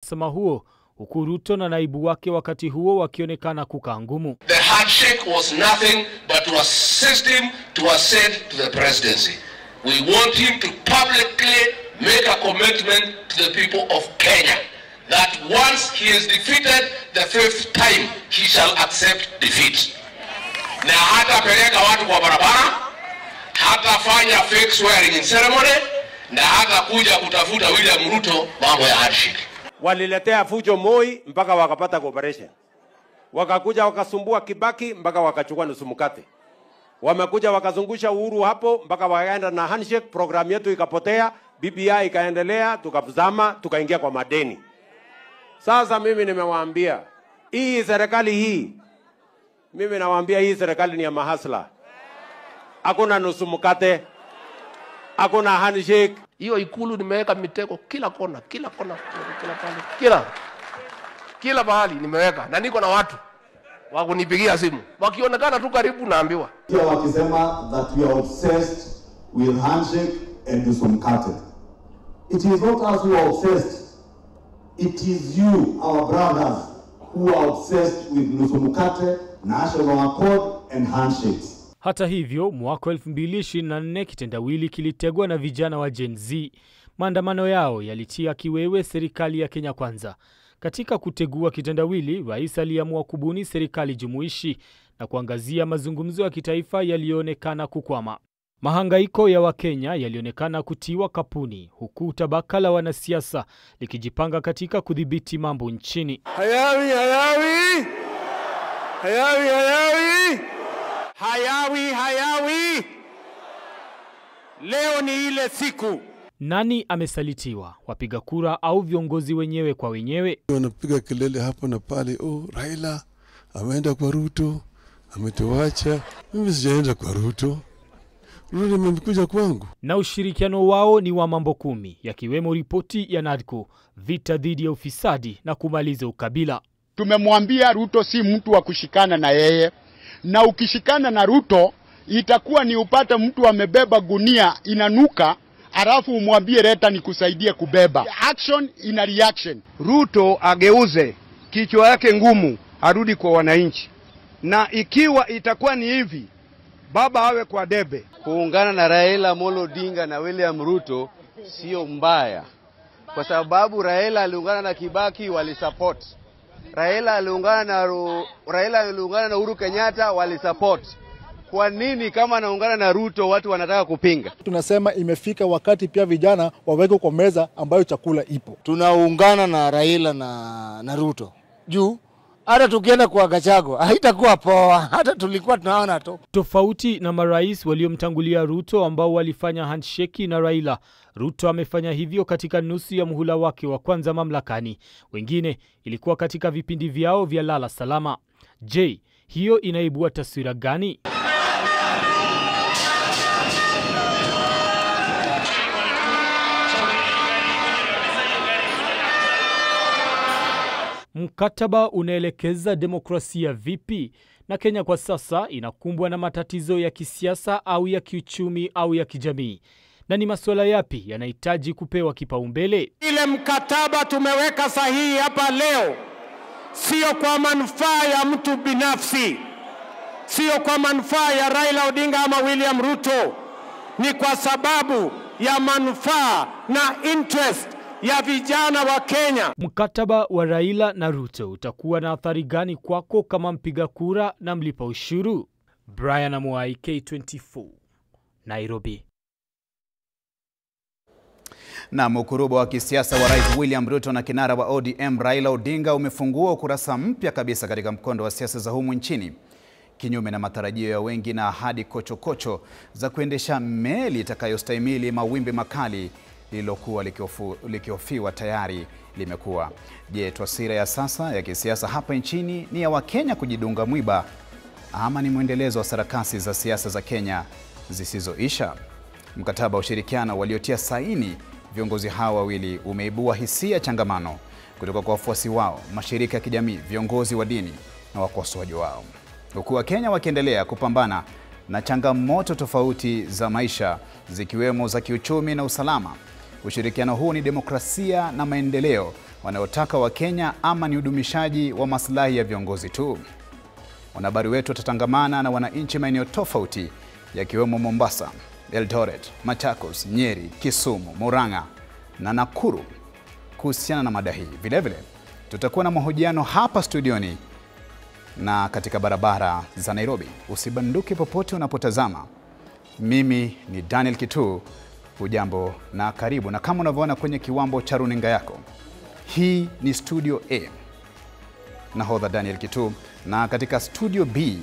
Uhasama huo, huku Ruto na naibu wake wakati huo wakionekana kukaa ngumu. The handshake was nothing but to assist him to ascend to the presidency. We want him to publicly make a commitment to the people of Kenya that once he is defeated the fifth time, he shall accept defeat. Na hatapeleka watu kwa barabara, hatafanya fake swearing in ceremony, na hatakuja kutafuta William Ruto mambo ya handshake. Waliletea fujo Moi mpaka wakapata cooperation. Wakakuja wakasumbua Kibaki mpaka wakachukua nusu mkate. Wamekuja wakazungusha Uhuru hapo mpaka wakaenda na handshake, program yetu ikapotea, BBI ikaendelea, tukazama, tukaingia kwa madeni. Sasa mimi nimewaambia, hii serikali hii, mimi nawaambia hii serikali ni ya mahasla. Hakuna nusu mkate, hakuna handshake. Hiyo ikulu nimeweka mitego kila kona, kila kona, kila pale, kila mahali nimeweka, na niko na watu wa kunipigia simu. Wakionekana tu karibu naambiwa. Pia wakisema that we are obsessed with handshake and nusu mkate. It is not us who are obsessed. It is you, our brothers, who are obsessed with nusu mkate, national accord and handshakes. Hata hivyo, mwaka 2024 kitendawili kilitegwa na vijana wa Gen Z. Maandamano yao yalitia kiwewe serikali ya Kenya Kwanza. Katika kutegua kitendawili, rais aliamua kubuni serikali jumuishi na kuangazia mazungumzo ya kitaifa yalionekana kukwama. Mahangaiko ya Wakenya yalionekana kutiwa kapuni, huku tabaka la wanasiasa likijipanga katika kudhibiti mambo nchini. Hayawi, hayawi! Hayawi, hayawi! Hayawi, hayawi! Leo ni ile siku. Nani amesalitiwa? Wapiga kura au viongozi wenyewe kwa wenyewe? Wanapiga kelele hapo na pale, oh, Raila ameenda kwa Ruto, ametuacha. Mimi sijaenda kwa Ruto. Ruto amekuja kwangu. Na ushirikiano wao ni wa mambo 10, yakiwemo ripoti ya NADCO, vita dhidi ya ufisadi na kumaliza ukabila. Tumemwambia Ruto si mtu wa kushikana na yeye. Na ukishikana na Ruto itakuwa ni upate mtu amebeba gunia inanuka, alafu umwambie leta nikusaidie kubeba. Action ina reaction. Ruto ageuze kichwa yake ngumu, arudi kwa wananchi. Na ikiwa itakuwa ni hivi, baba awe kwa debe. Kuungana na Raila Amolo Odinga na William Ruto sio mbaya, kwa sababu Raila aliungana na Kibaki, walisupport. Raila aliungana na Uhuru Kenyatta, walisupport. Kwa nini kama anaungana na Ruto watu wanataka kupinga? Tunasema imefika wakati pia vijana wawekwe kwa meza ambayo chakula ipo. Tunaungana na Raila na Ruto. Juu hata tukienda kwa Gachagua haitakuwa poa, hata tulikuwa tunaona tu. Tofauti na marais waliomtangulia Ruto ambao walifanya handshake na Raila, Ruto amefanya hivyo katika nusu ya muhula wake wa kwanza mamlakani. Wengine ilikuwa katika vipindi vyao vya lala salama. Je, hiyo inaibua taswira gani? Mkataba unaelekeza demokrasia vipi? Na Kenya kwa sasa inakumbwa na matatizo ya kisiasa au ya kiuchumi au ya kijamii. Na ni masuala yapi yanahitaji kupewa kipaumbele? Ile mkataba tumeweka sahihi hapa leo sio kwa manufaa ya mtu binafsi, sio kwa manufaa ya Raila Odinga ama William Ruto, ni kwa sababu ya manufaa na interest ya vijana wa Kenya. Mkataba wa Raila na Ruto utakuwa na athari gani kwako kama mpiga kura na mlipa ushuru? Brian Amuai, K24, Nairobi. Na mkurubo wa kisiasa wa Rais William Ruto na kinara wa ODM Raila Odinga umefungua ukurasa mpya kabisa katika mkondo wa siasa za humu nchini. Kinyume na matarajio ya wengi na ahadi kochokocho za kuendesha meli itakayostahimili mawimbi makali lililokuwa likihofiwa tayari limekuwa. Je, taswira ya sasa ya kisiasa hapa nchini ni ya Wakenya kujidunga mwiba ama ni mwendelezo wa sarakasi za siasa za Kenya zisizoisha? Mkataba wa ushirikiano waliotia saini viongozi hawa wawili umeibua hisia changamano kutoka kwa wafuasi wao, mashirika ya kijamii, viongozi wa dini na wakosoaji wao. Huku Wakenya wakiendelea kupambana na changamoto tofauti za maisha zikiwemo za kiuchumi na usalama. Ushirikiano huu ni demokrasia na maendeleo wanayotaka Wakenya ama ni udumishaji wa maslahi ya viongozi tu? Wanahabari wetu watatangamana na wananchi maeneo tofauti yakiwemo Mombasa, Eldoret, Machakos, Nyeri, Kisumu, Murang'a na Nakuru kuhusiana na mada hii. Vilevile tutakuwa na mahojiano hapa studioni na katika barabara za Nairobi. Usibanduke popote unapotazama. Mimi ni Daniel Kituu. Hujambo na karibu. Na kama unavyoona kwenye kiwambo cha runinga yako, hii ni Studio A, nahodha Daniel Kituu, na katika Studio B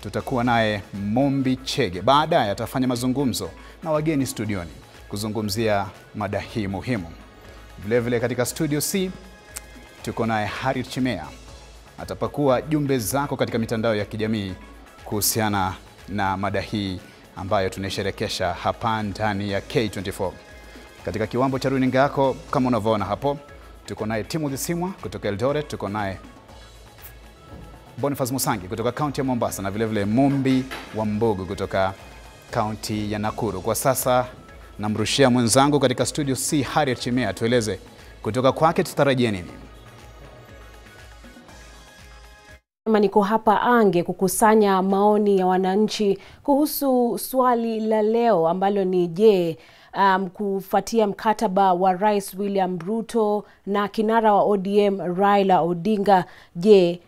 tutakuwa naye Mombi Chege. Baadaye atafanya mazungumzo na wageni studioni kuzungumzia mada hii muhimu. Vilevile katika Studio C tuko naye Harriet Chimea, atapakua jumbe zako katika mitandao ya kijamii kuhusiana na mada hii ambayo tunaisherekesha hapa ndani ya K24. Katika kiwambo cha runinga yako kama unavyoona hapo, tuko naye Timothy Simwa kutoka Eldoret, tuko naye Boniface Musangi kutoka kaunti ya Mombasa na vilevile Mumbi wa Mbogo kutoka kaunti ya Nakuru. Kwa sasa namrushia mwenzangu katika Studio C Harriet Chimea, tueleze kutoka kwake tutarajie nini. Niko hapa Ange kukusanya maoni ya wananchi kuhusu swali la leo ambalo ni je, kufuatia mkataba wa Rais William Ruto na kinara wa ODM Raila Odinga, je,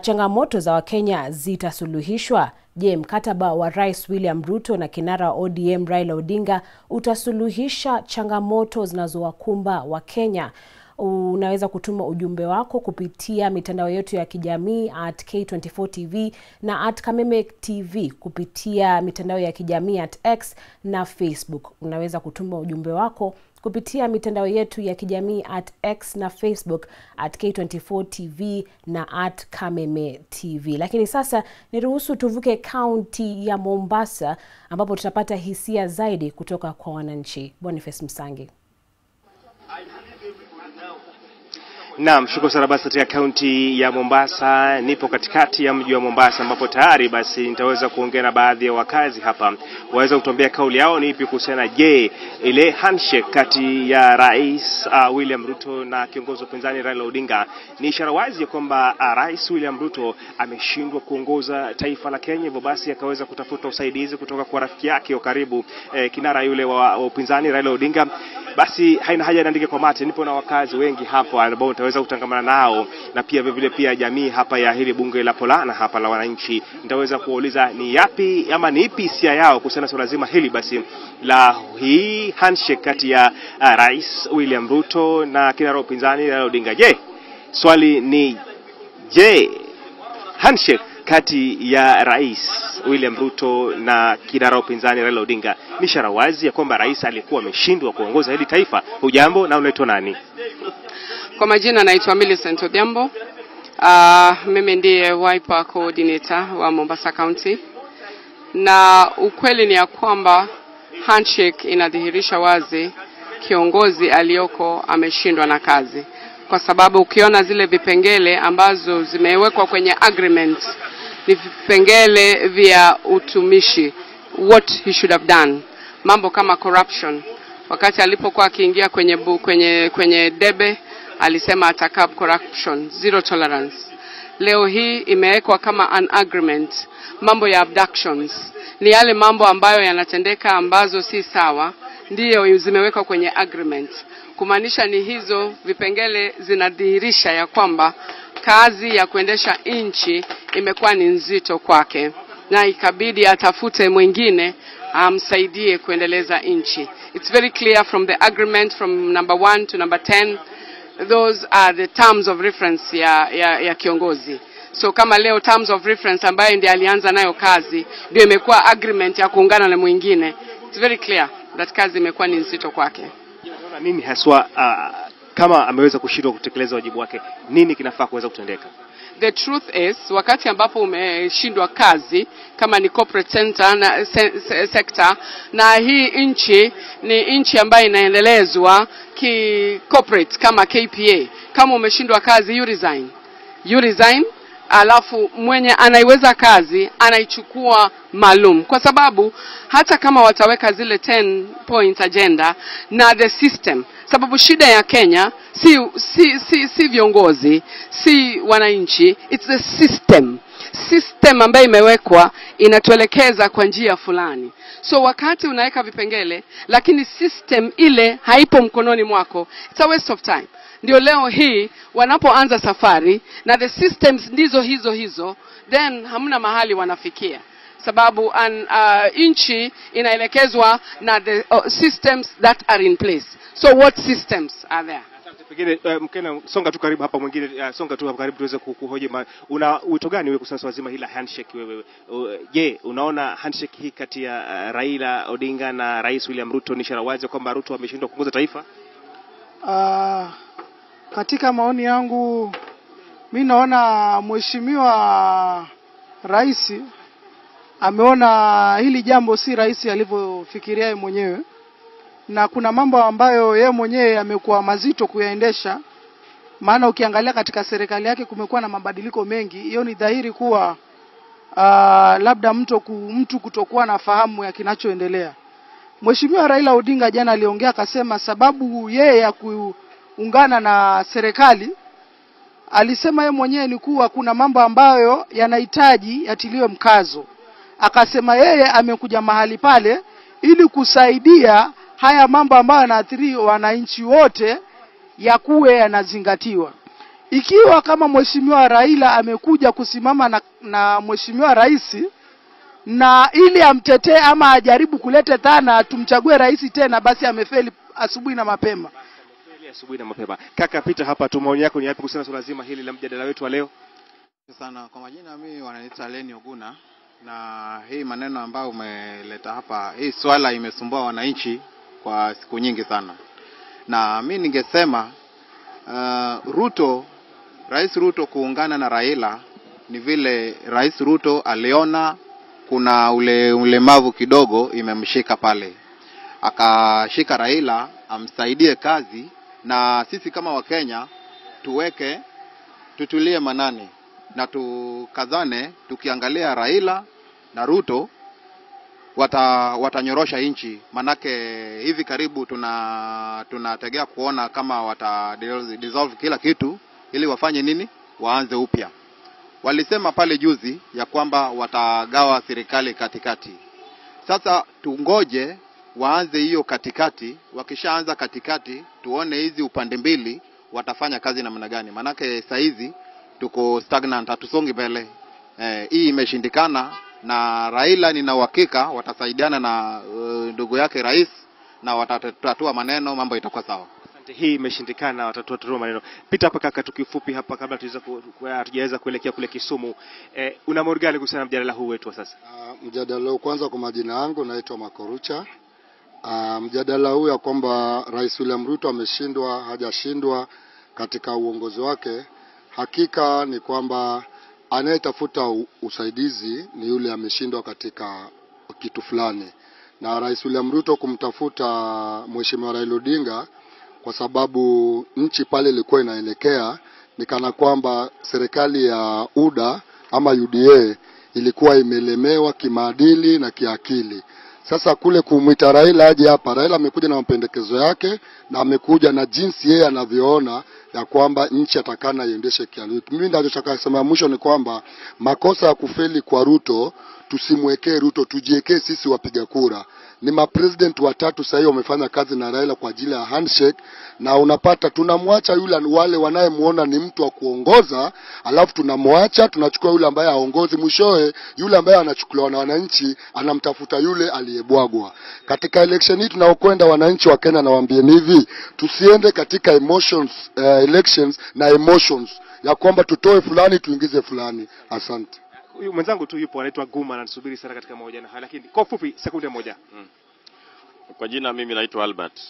changamoto za Wakenya zitasuluhishwa? Je, mkataba wa Rais William Ruto na kinara wa ODM Raila Odinga utasuluhisha changamoto zinazowakumba Wakenya? Unaweza kutuma ujumbe wako kupitia mitandao yetu ya kijamii at K24 TV na at Kameme TV, kupitia mitandao ya kijamii at X na Facebook. Unaweza kutuma ujumbe wako kupitia mitandao yetu ya kijamii at X na Facebook at K24 TV na at Kameme TV. Lakini sasa niruhusu tuvuke kaunti ya Mombasa ambapo tutapata hisia zaidi kutoka kwa wananchi. Boniface Msangi. Naam, shukuru sana. Basi katika kaunti ya Mombasa, nipo katikati ya mji wa Mombasa ambapo tayari basi nitaweza kuongea na baadhi ya wakazi hapa waweza kutuambia kauli yao ni ipi kuhusiana, je, ile handshake kati ya Rais William Ruto na kiongozi wa upinzani Raila Odinga ni ishara wazi ya kwamba Rais William Ruto ameshindwa kuongoza taifa la Kenya, hivyo basi akaweza kutafuta usaidizi kutoka kwa rafiki yake wa karibu, kinara yule wa upinzani Raila Odinga. Basi haina haja niandike kwa mate, nipo na wakazi wengi hapa ambao nitaweza kutangamana nao na pia vile pia jamii hapa ya hili bunge la Polana hapa la wananchi. Nitaweza kuuliza ni yapi ama ni ipi hisia yao kuhusiana na swala zima hili basi la hii handshake kati ya Rais William Ruto na kinara upinzani Raila Odinga. Je, swali ni je, handshake kati ya Rais William Ruto na kinara upinzani Raila Odinga ni ishara wazi ya kwamba rais alikuwa ameshindwa kuongoza hili taifa? Hujambo na unaitwa nani? Kwa majina naitwa Millicent Odhiambo. Mimi ndiye Wiper Coordinator wa Mombasa County. Na ukweli ni ya kwamba handshake inadhihirisha wazi kiongozi aliyoko ameshindwa na kazi. Kwa sababu ukiona zile vipengele ambazo zimewekwa kwenye agreement ni vipengele vya utumishi, what he should have done. Mambo kama corruption. Wakati alipokuwa akiingia kwenye debe alisema atakab corruption, zero tolerance. Leo hii imewekwa kama an agreement. Mambo ya abductions ni yale mambo ambayo yanatendeka ambazo si sawa, ndiyo zimewekwa kwenye agreement. Kumaanisha ni hizo vipengele zinadhihirisha ya kwamba kazi ya kuendesha nchi imekuwa ni nzito kwake na ikabidi atafute mwingine amsaidie kuendeleza nchi. It's very clear from the agreement from number 1 to number 10. Those are the terms of reference ya kiongozi. So kama leo terms of reference ambayo ndiye alianza nayo kazi ndio imekuwa agreement ya kuungana na mwingine. It's very clear that kazi imekuwa ni nzito kwake. Unaona nini haswa kama ameweza kushindwa kutekeleza wajibu wake, nini kinafaa kuweza kutendeka? The truth is, wakati ambapo umeshindwa kazi kama ni corporate center na sector, na hii nchi ni nchi ambayo inaendelezwa ki corporate kama KPA, kama umeshindwa kazi you resign. You resign, alafu mwenye anaiweza kazi anaichukua maalum, kwa sababu hata kama wataweka zile 10 point agenda na the system Sababu shida ya Kenya si viongozi, si wananchi, it's the system. System ambayo imewekwa inatuelekeza kwa njia fulani. So wakati unaweka vipengele lakini system ile haipo mkononi mwako, it's a waste of time. Ndio leo hii wanapoanza safari na the systems ndizo hizo hizo, then hamna mahali wanafikia. Sababu nchi inaelekezwa na the systems that are in place. So what systems are there? Pengine Mkena, songa tu karibu hapa mwingine, songa tu hapa karibu tuweze kuhoji. Una wito gani wewe kuhusu swala zima hili la handshake wewe? Je, unaona handshake hii kati ya Raila Odinga na Rais William Ruto ni ishara wazi kwamba Ruto ameshindwa kuongoza taifa? Katika maoni yangu mimi naona Mheshimiwa Rais ameona hili jambo si rahisi alivyofikiria yeye mwenyewe, na kuna mambo ambayo yeye mwenyewe amekuwa mazito kuyaendesha. Maana ukiangalia katika serikali yake kumekuwa na mabadiliko mengi. Hiyo ni dhahiri kuwa labda mtu kutokuwa na fahamu ya kinachoendelea. Mheshimiwa Raila Odinga jana aliongea akasema sababu yeye ya kuungana na serikali, alisema yeye mwenyewe ni kuwa kuna mambo ambayo yanahitaji yatiliwe mkazo. Akasema yeye amekuja mahali pale ili kusaidia haya mambo ambayo yanaathiri wananchi wote yakuwe yanazingatiwa. Ikiwa kama Mheshimiwa Raila amekuja kusimama na Mheshimiwa Rais na ili amtetee ama ajaribu kuleta dhana tumchague rais tena, basi amefeli asubuhi na mapema. Asubuhi na mapema. Kaka Peter hapa tu, maoni yako ni yapi kuhusiana swala zima hili la mjadala wetu wa leo? Sana kwa majina mimi wananiita Leni Oguna, na hii maneno ambayo umeleta hapa, hii swala imesumbua wananchi kwa siku nyingi sana. Na mimi ningesema Ruto, Rais Ruto kuungana na Raila ni vile Rais Ruto aliona kuna ule ulemavu kidogo imemshika pale, akashika Raila amsaidie kazi, na sisi kama Wakenya tuweke tutulie manani na tukazane, tukiangalia Raila na Ruto watanyorosha nchi. Manake hivi karibu tunategea kuona kama wata dissolve kila kitu ili wafanye nini, waanze upya. Walisema pale juzi ya kwamba watagawa serikali katikati. Sasa tungoje waanze hiyo katikati. Wakishaanza katikati tuone hizi upande mbili watafanya kazi namna gani. Manake saizi tuko stagnant, hatusongi mbele. Hii imeshindikana, na Raila nina uhakika watasaidiana na ndugu yake rais na watatatua maneno, mambo itakuwa sawa. Asante, hii imeshindikana, watatatua maneno. Pita hapa kaka, tukifupi hapa kabla hatujaweza kuelekea kule Kisumu. Una maoni gani kuhusiana na mjadala huu wetu wa sasa? Mjadala huu kwanza, kwa majina yangu naitwa Makorucha. Mjadala huu ya kwamba Rais William Ruto ameshindwa, hajashindwa katika uongozi wake, hakika ni kwamba anayetafuta usaidizi ni yule ameshindwa katika kitu fulani. Na Rais William Ruto kumtafuta Mheshimiwa Raila Odinga kwa sababu nchi pale ilikuwa inaelekea ni kana kwamba serikali ya UDA ama UDA ilikuwa imelemewa kimaadili na kiakili. Sasa kule kumuita Raila aje hapa, Raila amekuja na mapendekezo yake na amekuja na jinsi yeye anavyoona ya kwamba nchi atakana iendeshe kialui. Mimi ninachotaka kusema mwisho ni kwamba makosa ya kufeli kwa Ruto tusimwekee Ruto, tujiekee sisi wapiga kura. Ni mapresident watatu sasa hivi wamefanya kazi na Raila kwa ajili ya handshake, na unapata tunamwacha yule wale wanayemuona ni mtu wa kuongoza, alafu tunamwacha tunachukua yule ambaye haongozi, mwishowe yule ambaye anachukuliwa na wananchi anamtafuta yule aliyebwagwa. Katika election hii tunaokwenda, wananchi wa Kenya nawaambieni hivi, tusiende katika emotions, elections na emotions ya kwamba tutoe fulani tuingize fulani. Asante. Huyu mwenzangu tu yupo anaitwa Guma anasubiri sana katika mahojiano haya, lakini kwa ufupi sekunde moja. Kwa jina mimi naitwa Albert.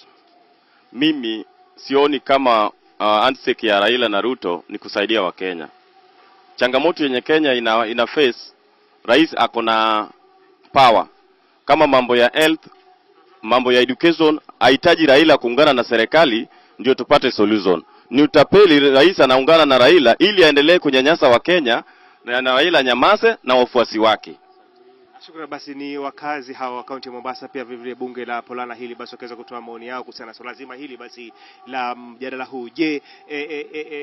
Mimi sioni kama handshake ya Raila na Ruto ni kusaidia wa Kenya. Changamoto yenye Kenya ina face, rais ako na power. Kama mambo ya health, mambo ya education, hahitaji Raila kuungana na serikali ndio tupate solution. Ni utapeli rais anaungana na Raila ili aendelee kunyanyasa wa Kenya, na Raila nyamase na wafuasi wake. Shukrani. Basi ni wakazi hawa wa kaunti ya Mombasa, pia vile vile bunge la Polana hili basi wakaweza kutoa maoni yao kuhusiana na swala zima hili basi la mjadala huu. Je,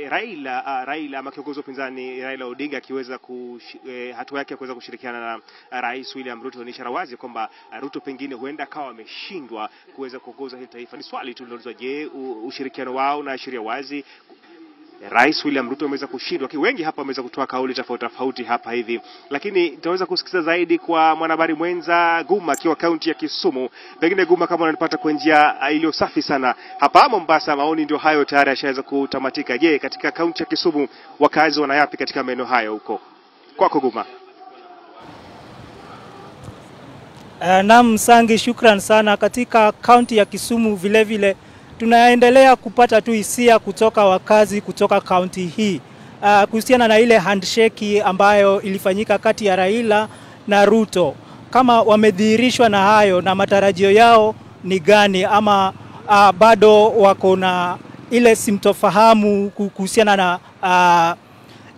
Raila ama kiongozi wa upinzani Raila Odinga akiweza hatua yake ya kuweza kushirikiana na Rais William Ruto ni ishara wazi kwamba Ruto pengine huenda akawa ameshindwa kuweza kuongoza hili taifa. Ni swali tu liloulizwa, je, ushirikiano wao unaashiria wazi Rais William Ruto ameweza kushindwa? Wengi hapa wameweza kutoa kauli tofauti tofauti hapa hivi, lakini tutaweza kusikiza zaidi kwa mwanahabari mwenza Guma akiwa kaunti ya Kisumu. Pengine Guma, kama unanipata kwa njia iliyo safi sana hapa Mombasa, maoni ndio hayo tayari yashaweza kutamatika. Je, katika kaunti ya Kisumu wakazi wana yapi katika maeneo hayo huko? Kwako Guma. Naam Sangi, shukran sana. Katika kaunti ya Kisumu vile vile tunaendelea kupata tu hisia kutoka wakazi kutoka kaunti hii kuhusiana na ile handshake ambayo ilifanyika kati ya Raila na Ruto. Kama wamedhihirishwa na hayo na matarajio yao ni gani, ama bado wako na ile simtofahamu kuhusiana na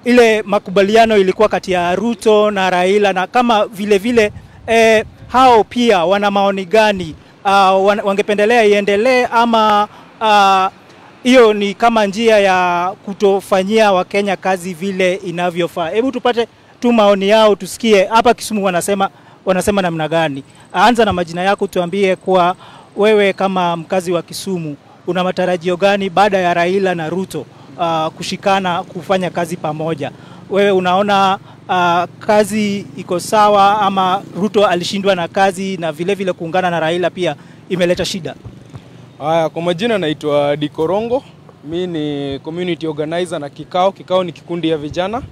ile makubaliano ilikuwa kati ya Ruto na Raila, na kama vile vile hao pia wana maoni gani? Wangependelea iendelee ama hiyo ni kama njia ya kutofanyia Wakenya kazi vile inavyofaa? Hebu tupate tu maoni yao tusikie hapa Kisumu wanasema namna gani. Anza na majina yako, tuambie kwa wewe kama mkazi wa Kisumu una matarajio gani baada ya Raila na Ruto kushikana kufanya kazi pamoja? Wewe unaona kazi iko sawa ama Ruto alishindwa na kazi na vile vile kuungana na Raila pia imeleta shida? Haya, kwa majina naitwa Dikorongo. Mi ni community organizer na Kikao. Kikao ni kikundi ya vijana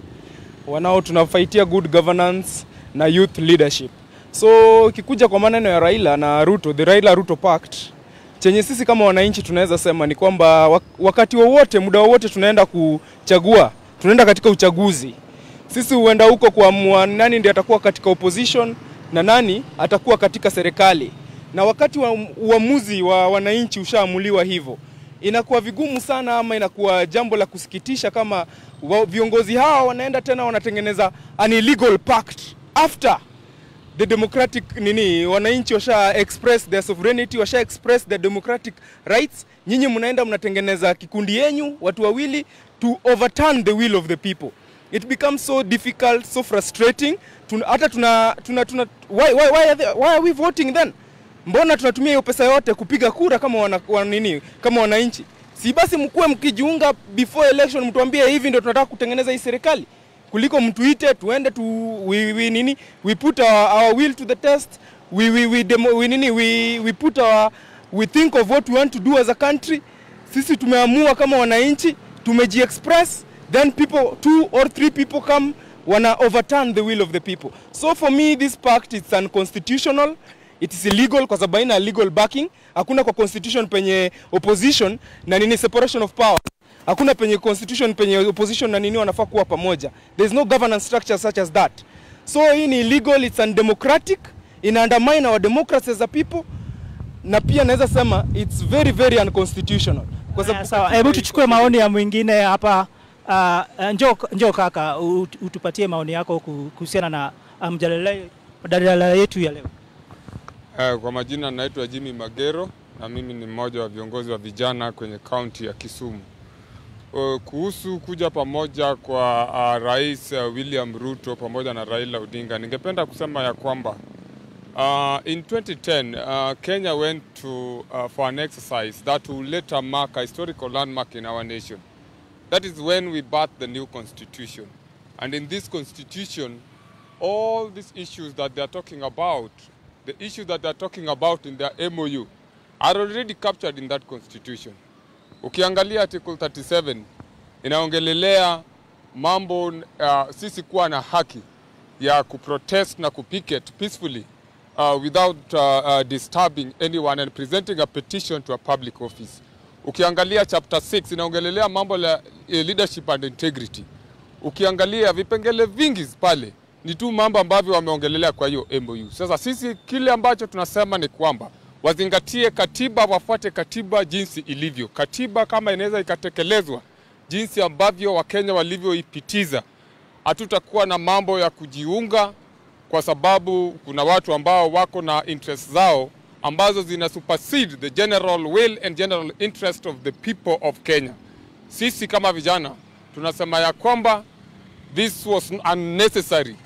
wanao tunafaitia good governance na youth leadership. So kikuja kwa maneno ya Raila na Ruto, the Raila Ruto Pact, chenye sisi kama wananchi tunaweza sema ni kwamba wakati wowote, muda wowote tunaenda kuchagua, tunaenda katika uchaguzi. Sisi huenda huko kuamua nani ndiye atakuwa katika opposition na nani atakuwa katika serikali. Na wakati wa uamuzi wa wananchi ushaamuliwa hivyo, inakuwa vigumu sana ama inakuwa jambo la kusikitisha kama viongozi hawa wanaenda tena wanatengeneza an illegal pact after the democratic nini, wananchi washa express their sovereignty, washa express their democratic rights. Nyinyi mnaenda mnatengeneza kikundi yenyu watu wawili to overturn the will of the people. It becomes so difficult, so frustrating. Hata tuna why are we voting then? Mbona tunatumia hiyo pesa yote kupiga kura kama kama wananchi? Si basi mkuwe mkijiunga before election mtuambie hivi ndio tunataka kutengeneza hii serikali, kuliko mtuite tuende tu we put our will to the test, we put our, we think of what we want to do as a country. Sisi tumeamua kama wananchi, tumeji-express, then people, 2 or 3 people come wana overturn the will of the people. So for me this pact is unconstitutional. It is illegal kwa sababu haina legal backing. Hakuna kwa constitution penye opposition na nini separation of power. Hakuna penye constitution penye opposition na nini wanafaa kuwa pamoja. There is no governance structure such as that. So hii ni illegal, it's undemocratic, ina undermine our democracy as a people. Na pia naweza sema it's very very unconstitutional. Kwa sababu sawa, hebu tuchukue maoni ya mwingine hapa. Njoo kaka, utupatie maoni yako kuhusiana na mjadala yetu ya leo. Kwa majina naitwa Jimmy Magero na mimi ni mmoja wa viongozi wa vijana kwenye kaunti ya Kisumu. Kuhusu kuja pamoja kwa Rais William Ruto pamoja na Raila Odinga, ningependa kusema ya kwamba in 2010 Kenya went to for an exercise that will later mark a historical landmark in our nation. That is when we birthed the new constitution. And in this constitution, all these issues that they are talking about, the issues that they are talking about in their MOU, are already captured in that constitution. Ukiangalia Article 37, inaongelelea mambo sisi kuwa na haki ya kuprotest na kupicket peacefully without disturbing anyone and presenting a petition to a public office. Ukiangalia chapter 6 inaongelelea mambo la leadership and integrity. Ukiangalia vipengele vingi pale ni tu mambo ambavyo wameongelelea kwa hiyo MOU. Sasa sisi kile ambacho tunasema ni kwamba wazingatie katiba, wafuate katiba jinsi ilivyo. Katiba kama inaweza ikatekelezwa jinsi ambavyo Wakenya walivyoipitiza, hatutakuwa na mambo ya kujiunga kwa sababu kuna watu ambao wako na interest zao ambazo zina supersede the general will and general interest of the people of Kenya. Sisi kama vijana tunasema ya kwamba this was unnecessary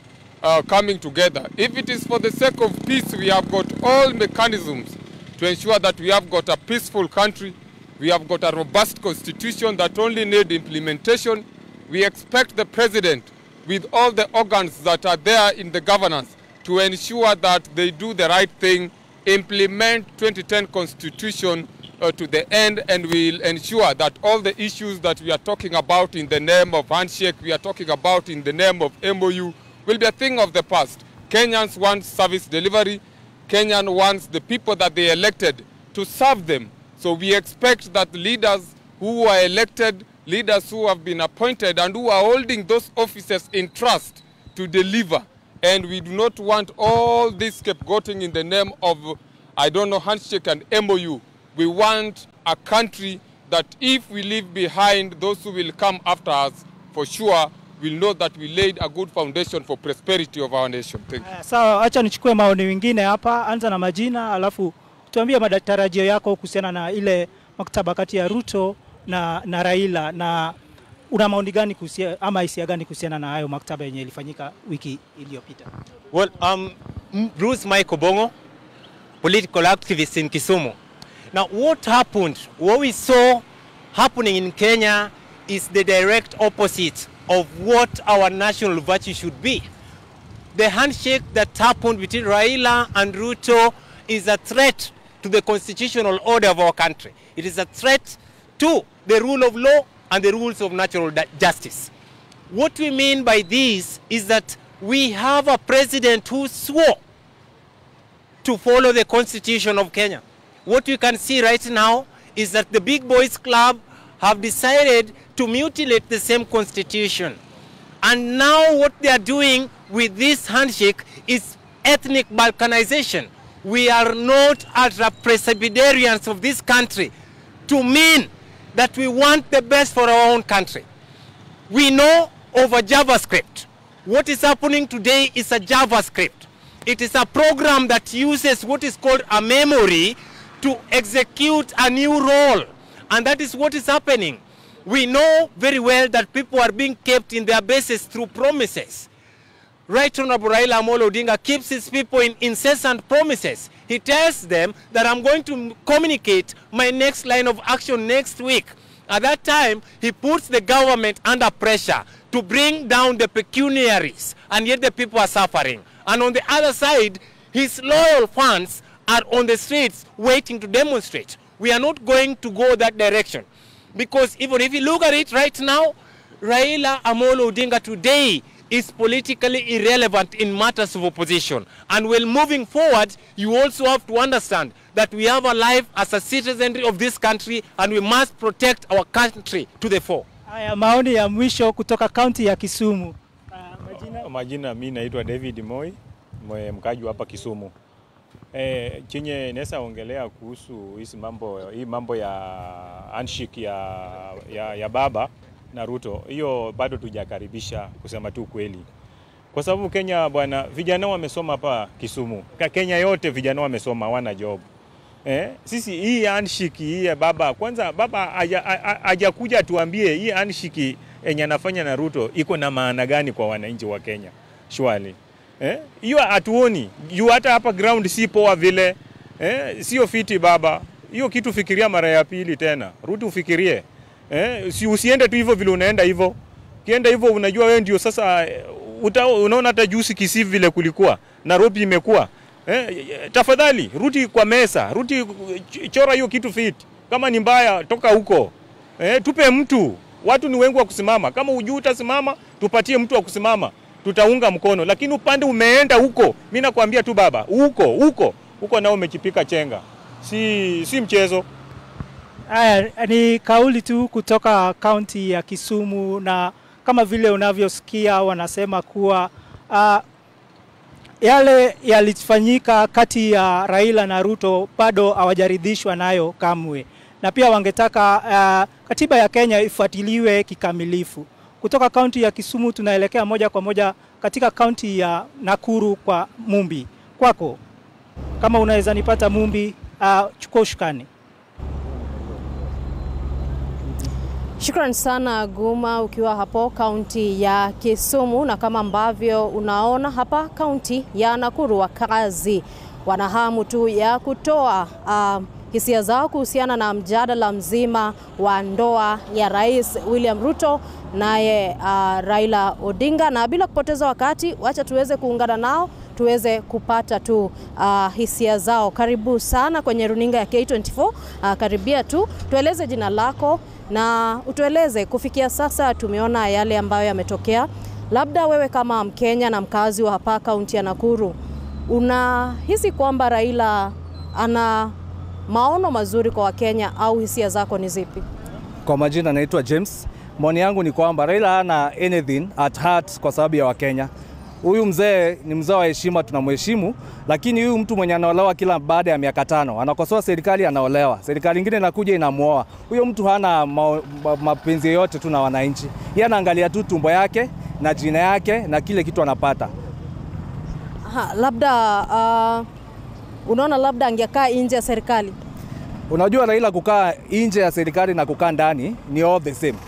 coming together. If it is for the sake of peace, we have got all mechanisms to ensure that we have got a peaceful country. We have got a robust constitution that only need implementation. We expect the president, with all the organs that are there in the governance, to ensure that they do the right thing, implement 2010 constitution to the end, and we'll ensure that all the issues that we are talking about in the name of handshake, we are talking about in the name of MOU, will be a thing of the past. Kenyans want service delivery. Kenyan wants the people that they elected to serve them. So we expect that leaders who are elected, leaders who have been appointed and who are holding those offices in trust to deliver. And we do not want all this scapegoating in the name of, I don't know, handshake and MOU. We want a country that if we leave behind, those who will come after us, for sure, will know that we laid a good foundation for prosperity of our nation. Thank you. Sawa, acha nichukue maoni wengine hapa, anza na majina, alafu tuambie matarajio yako kuhusiana na ile maktaba kati ya Ruto na Raila, na una maoni gani kuhusiana ama hisia gani kuhusiana na hayo maktaba yenye ilifanyika wiki iliyopita? Well, Bruce Michael Bongo, political activist in Kisumu. Now, what happened, what we saw happening in Kenya is the direct opposite of what our national virtue should be. The handshake that happened between Raila and Ruto is a threat to the constitutional order of our country. It is a threat to the rule of law and the rules of natural justice. What we mean by this is that we have a president who swore to follow the constitution of Kenya. What we can see right now is that the big boys club have decided to mutilate the same constitution. And now what they are doing with this handshake is ethnic balkanization. We are not ultra-Presbyterians of this country to mean that we want the best for our own country. We know over JavaScript. What is happening today is a JavaScript. It is a program that uses what is called a memory to execute a new role. And that is what is happening. We know very well that people are being kept in their bases through promises. Right Honorable Raila Amolo Odinga keeps his people in incessant promises. He tells them that I'm going to communicate my next line of action next week. At that time, he puts the government under pressure to bring down the pecuniaries, and yet the people are suffering. And on the other side, his loyal fans are on the streets waiting to demonstrate. We are not going to go that direction. Because even if you look at it right now, Raila Amolo Odinga today is politically irrelevant in matters of opposition. And while moving forward, you also have to understand that we have a life as a citizenry of this country and we must protect our country to the fore. Haya, maoni ya mwisho kutoka kaunti ya Kisumu. Majina mimi naitwa David Moi, mkaji hapa Kisumu. Chenye naweza ongelea kuhusu hizi mambo, hii mambo ya handshake ya baba na Ruto, hiyo bado tujakaribisha kusema tu kweli. Kwa sababu Kenya bwana, vijana wamesoma hapa Kisumu. Kenya yote vijana wamesoma, hawana job. Sisi hii handshake hii ya baba, kwanza baba hajakuja tuambie hii handshake yenye anafanya na Ruto iko na maana gani kwa wananchi wa Kenya. Surely. Hiyo hatuoni. Juu hata hapa ground si poa vile. Sio fiti baba. Hiyo kitu fikiria mara ya pili tena. Ruto ufikirie. Si usiende tu hivyo vile unaenda hivyo. Ukienda hivyo unajua wewe ndio sasa unaona hata juzi Kisii vile kulikuwa, Nairobi imekuwa. Tafadhali rudi kwa mesa, rudi chora hiyo kitu fit. Kama ni mbaya toka huko. Tupe mtu. Watu ni wengi wa kusimama. Kama hujui utasimama, tupatie mtu wa kusimama. Tutaunga mkono. Lakini upande umeenda huko, mimi nakwambia tu baba, huko huko huko nao umechipika chenga. Si mchezo. Haya ni kauli tu kutoka kaunti ya Kisumu, na kama vile unavyosikia wanasema kuwa yale yalifanyika kati ya Raila na Ruto bado hawajaridhishwa nayo kamwe, na pia wangetaka katiba ya Kenya ifuatiliwe kikamilifu. Kutoka kaunti ya Kisumu tunaelekea moja kwa moja katika kaunti ya Nakuru kwa Mumbi. Kwako, kama unaweza nipata Mumbi, chukua ushukani. Shukran sana Guma, ukiwa hapo kaunti ya Kisumu. Na kama ambavyo unaona hapa kaunti ya Nakuru, wakazi wana hamu tu ya kutoa hisia zao kuhusiana na mjadala mzima wa ndoa ya Rais William Ruto naye Raila Odinga. Na bila kupoteza wakati, wacha tuweze kuungana nao tuweze kupata tu hisia zao. Karibu sana kwenye runinga ya K24. Karibia tu, tueleze jina lako na utueleze kufikia sasa tumeona yale ambayo yametokea. Labda wewe kama Mkenya na mkazi wa hapa kaunti ya Nakuru, unahisi kwamba Raila ana maono mazuri kwa Wakenya au hisia zako ni zipi? Kwa majina naitwa James. Maoni yangu ni kwamba Raila hana anything at heart kwa sababu ya Wakenya. Huyu mzee ni mzee wa heshima, tunamheshimu, lakini huyu mtu mwenye anaolewa kila baada ya miaka 5, anakosoa serikali anaolewa, serikali nyingine inakuja inamuoa. Huyo mtu hana mapenzi yote tu na wananchi. Yeye anaangalia tu tumbo yake na jina yake na kile kitu anapata. Aha, labda unaona labda angekaa nje ya serikali. Unajua Raila kukaa nje ya serikali na kukaa ndani ni all the same.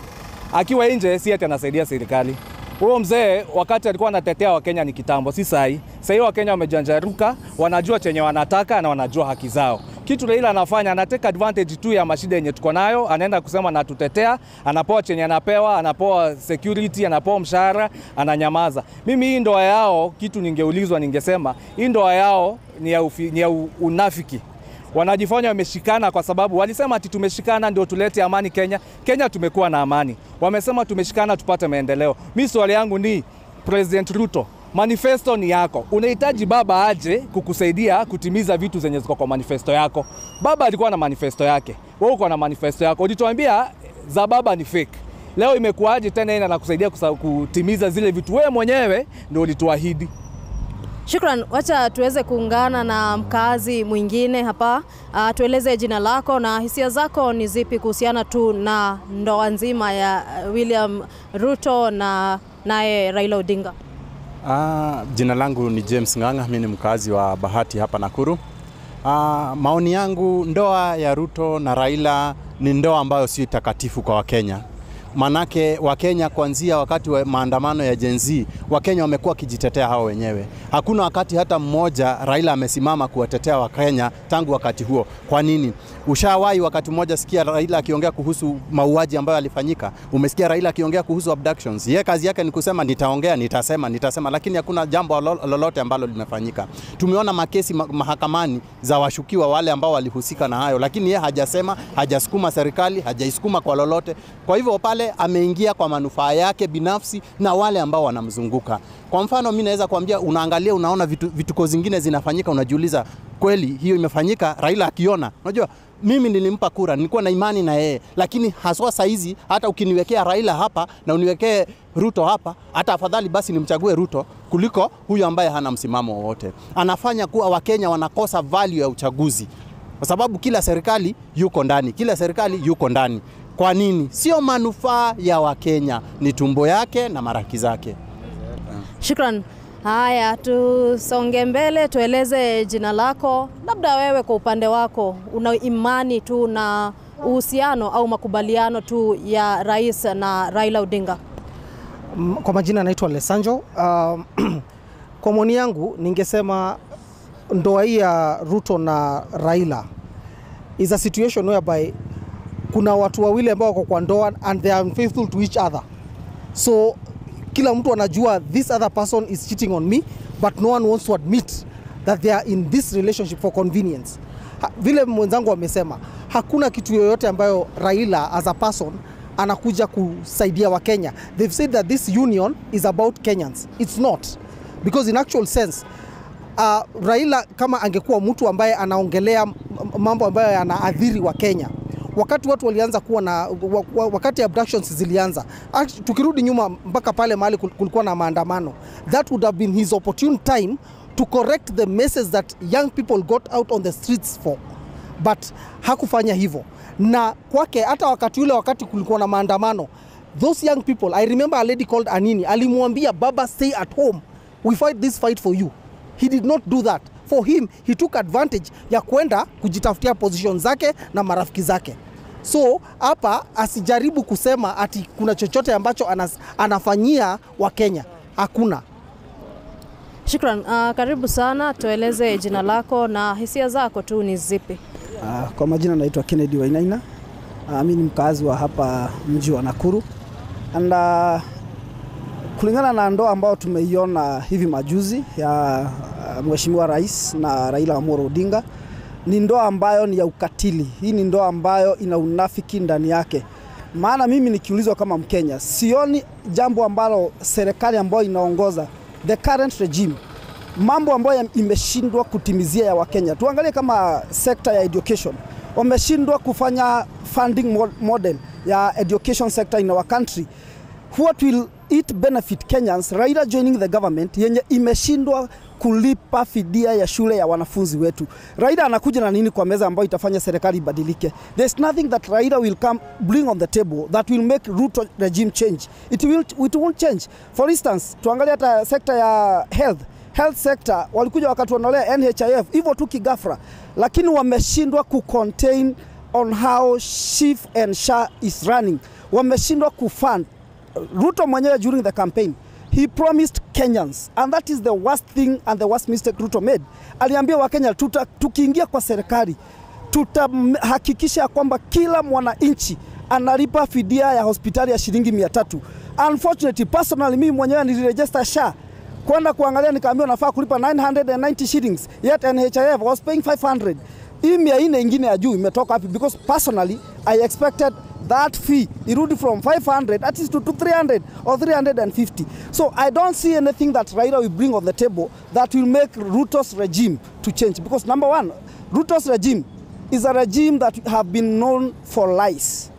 Akiwa nje si ati anasaidia serikali. Huyo mzee wakati alikuwa anatetea Wakenya ni kitambo, si sahi. Sahi Wakenya wamejanjaruka, wanajua chenye wanataka na wanajua haki zao. Kitu Raila anafanya, anateka advantage tu ya mashida yenye tuko nayo, anaenda kusema anatutetea, anapoa chenye anapewa, anapoa security, anapoa mshahara, ananyamaza. Mimi hii ndoa yao, kitu ningeulizwa ningesema, hii ndoa yao ni ya unafiki. Wanajifanya wameshikana kwa sababu walisema ati tumeshikana ndio tulete amani Kenya. Kenya tumekuwa na amani. Wamesema tumeshikana tupate maendeleo. Mimi swali yangu ni President Ruto, manifesto ni yako. Unahitaji baba aje kukusaidia kutimiza vitu zenye ziko kwa manifesto yako. Baba alikuwa na manifesto yake. Wewe uko na manifesto yako. Ulituambia za baba ni fake. Leo imekuaje tena yeye anakusaidia kutimiza zile vitu wewe mwenyewe ndio ulituahidi? Shukran, wacha tuweze kuungana na mkazi mwingine hapa. Tueleze jina lako na hisia zako ni zipi kuhusiana tu na ndoa nzima ya William Ruto na naye Raila Odinga. Jina langu ni James Nganga, mimi ni mkazi wa Bahati hapa Nakuru. Maoni yangu, ndoa ya Ruto na Raila ni ndoa ambayo si takatifu kwa Wakenya. Manake Wakenya kuanzia wakati wa maandamano ya Gen Z, Wakenya wamekuwa kijitetea hao wenyewe. Hakuna wakati hata mmoja Raila amesimama kuwatetea Wakenya tangu wakati huo. Kwa nini? Ushawahi wakati mmoja sikia Raila akiongea kuhusu mauaji ambayo yalifanyika? Umesikia Raila akiongea kuhusu abductions? Yeye kazi yake ni kusema nitaongea, nitasema, nitasema, lakini hakuna jambo lolote ambalo limefanyika. Tumeona makesi mahakamani za washukiwa wale ambao walihusika na hayo, lakini yeye hajasema, hajasukuma serikali, hajaisukuma kwa lolote. Kwa hivyo pale ameingia kwa manufaa yake binafsi na wale ambao wanamzunguka. Kwa mfano mimi naweza kuambia, unaangalia unaona vituko zingine zinafanyika, unajiuliza kweli hiyo imefanyika? Raila akiona, unajua mimi nilimpa kura, nilikuwa na imani na yeye, lakini haswa saizi hata ukiniwekea Raila hapa na uniwekee Ruto hapa, hata afadhali basi nimchague Ruto kuliko huyu ambaye hana msimamo wowote. Anafanya kuwa Wakenya wanakosa value ya uchaguzi, kwa sababu kila serikali yuko ndani, kila serikali yuko ndani. Kwa nini? Sio manufaa ya Wakenya, ni tumbo yake na marafiki zake. Shukran. Haya, tusonge mbele, tueleze jina lako. Labda wewe kwa upande wako una imani tu na uhusiano au makubaliano tu ya Rais na Raila Odinga? Kwa majina naitwa Lesanjo. Kwa maoni yangu ningesema ndoa hii ya Ruto na Raila is a situation whereby kuna watu wawili ambao wako kwa ndoa and they are unfaithful to each other. So kila mtu anajua this other person is cheating on me, but no one wants to admit that they are in this relationship for convenience. Vile mwenzangu amesema, hakuna kitu yoyote ambayo Raila as a person anakuja kusaidia wa Kenya. They've said that this union is about Kenyans. It's not. Because in actual sense, Raila kama angekuwa mtu ambaye anaongelea mambo ambayo yanaathiri wa Kenya, wakati watu walianza kuwa na wakati abductions zilianza, tukirudi nyuma mpaka pale mahali kulikuwa na maandamano, that would have been his opportune time to correct the message that young people got out on the streets for. But hakufanya hivyo. Na kwake hata wakati ule, wakati kulikuwa na maandamano, Those young people, I remember a lady called Anini, alimwambia baba, stay at home, we fight this fight for you. He did not do that. For him, he took advantage ya kwenda kujitafutia position zake na marafiki zake. So hapa asijaribu kusema ati kuna chochote ambacho anafanyia wa Kenya. Hakuna. Shukran. Karibu sana, tueleze jina lako na hisia zako tu ni zipi? Kwa majina naitwa Kennedy Wainaina. Mimi ni mkazi wa hapa mji wa Nakuru. And kulingana na ndoa ambayo tumeiona hivi majuzi ya Mheshimiwa Rais na Raila Amolo Odinga, ni ndoa ambayo ni ya ukatili. Hii ni ndoa ambayo ina unafiki ndani yake. Maana mimi nikiulizwa kama Mkenya, sioni jambo ambalo serikali ambayo inaongoza the current regime, mambo ambayo imeshindwa kutimizia ya Wakenya. Tuangalie kama sekta ya education, wameshindwa kufanya funding model ya education sector in our country. What will it benefit Kenyans, Raila joining the government yenye imeshindwa kulipa fidia ya shule ya wanafunzi wetu? Raila anakuja na nini kwa meza ambayo itafanya serikali ibadilike? There's nothing that Raila will come bring on the table that will make Ruto regime change. It won't change. For instance, tuangalie hata sekta ya health. Health sector walikuja wakatuondolea NHIF hivyo tu kigafra, lakini wameshindwa kucontain on how SHIF and SHA is running. Wameshindwa kufund. Ruto mwenyewe during the campaign, he promised Kenyans, and that is the worst thing and the worst mistake Ruto made. Aliambia Wakenya, tukiingia kwa serikali tutahakikisha kwamba kila mwananchi analipa fidia ya hospitali ya shilingi 300. Unfortunately, personally mimi mwenyewe niliregister SHA, kwenda kuangalia nikaambiwa nafaa kulipa 990 shillings, yet NHIF was paying 500. Hii 400 ingine ya juu imetoka wapi? Because personally I expected that fee irudi from 500 at least to 300 or 350. So I don't see anything that Raila will bring on the table that will make Ruto's regime to change. Because number one, Ruto's regime is a regime that have been known for lies.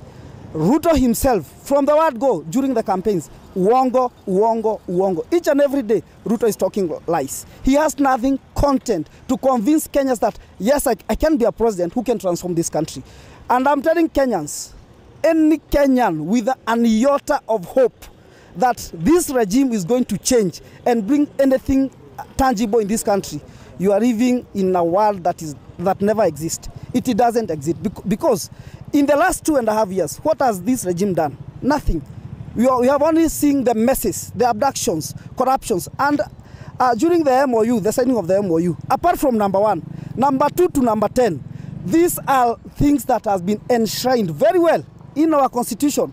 Ruto himself, from the word go during the campaigns, uongo, uongo, uongo. Each and every day, Ruto is talking lies. He has nothing content to convince Kenyans that, yes, I can be a president who can transform this country. And I'm telling Kenyans, any Kenyan with an iota of hope that this regime is going to change and bring anything tangible in this country, you are living in a world that never exists. It doesn't exist because in the last 2.5 years, what has this regime done? Nothing. We have only seen the messes, the abductions, corruptions, and during the MOU, the signing of the MOU, apart from number 1, number 2 to number 10, these are things that has been enshrined very well in our constitution.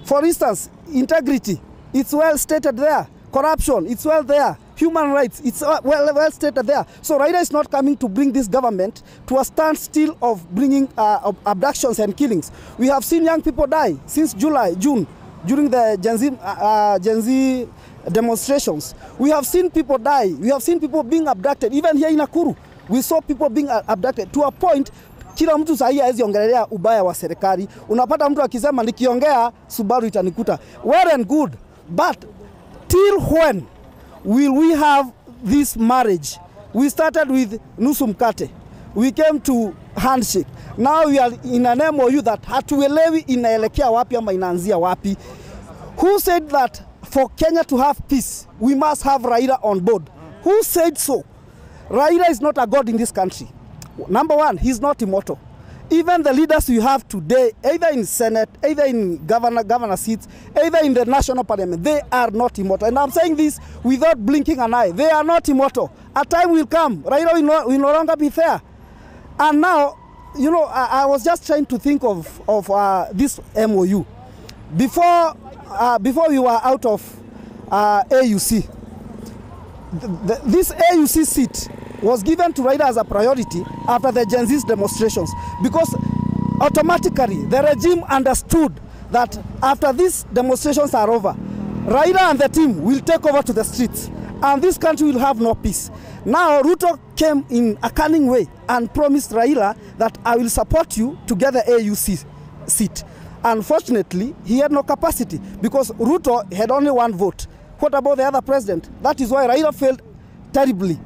For instance, integrity, it's well stated there. Corruption, it's well there. Human rights, it's well stated there. So Raila is not coming to bring this government to a standstill of bringing abductions and killings. We have seen young people die since July, June, during the Gen Z demonstrations. We have seen people die. We have seen people being abducted. Even here in Nakuru, we saw people being abducted to a point. Kila mtu sahi haezi ongelea ubaya wa serikali. Unapata mtu akisema nikiongea Subaru itanikuta. Well and good, but till when will we have this marriage? We started with nusu mkate. We came to handshake. Now we are in an MOU that hatuelewi inaelekea wapi ama inaanzia wapi. Who said that for Kenya to have peace, we must have Raila on board? Who said so? Raila is not a god in this country. Number one, he's not immortal. Even the leaders you have today, either in Senate, either in governor seats, either in the national parliament, they are not immortal. And I'm saying this without blinking an eye. They are not immortal. A time will come, Raila will no longer be there. And now, you know, I was just trying to think of this MOU. Before we were out of AUC, this AUC seat was given to Raila as a priority after the Gen Z's demonstrations, because automatically the regime understood that after these demonstrations are over, Raila and the team will take over to the streets and this country will have no peace. Now Ruto came in a cunning way and promised Raila that I will support you to get the AUC seat. Unfortunately, he had no capacity because Ruto had only one vote. What about the other president? That is why Raila failed terribly.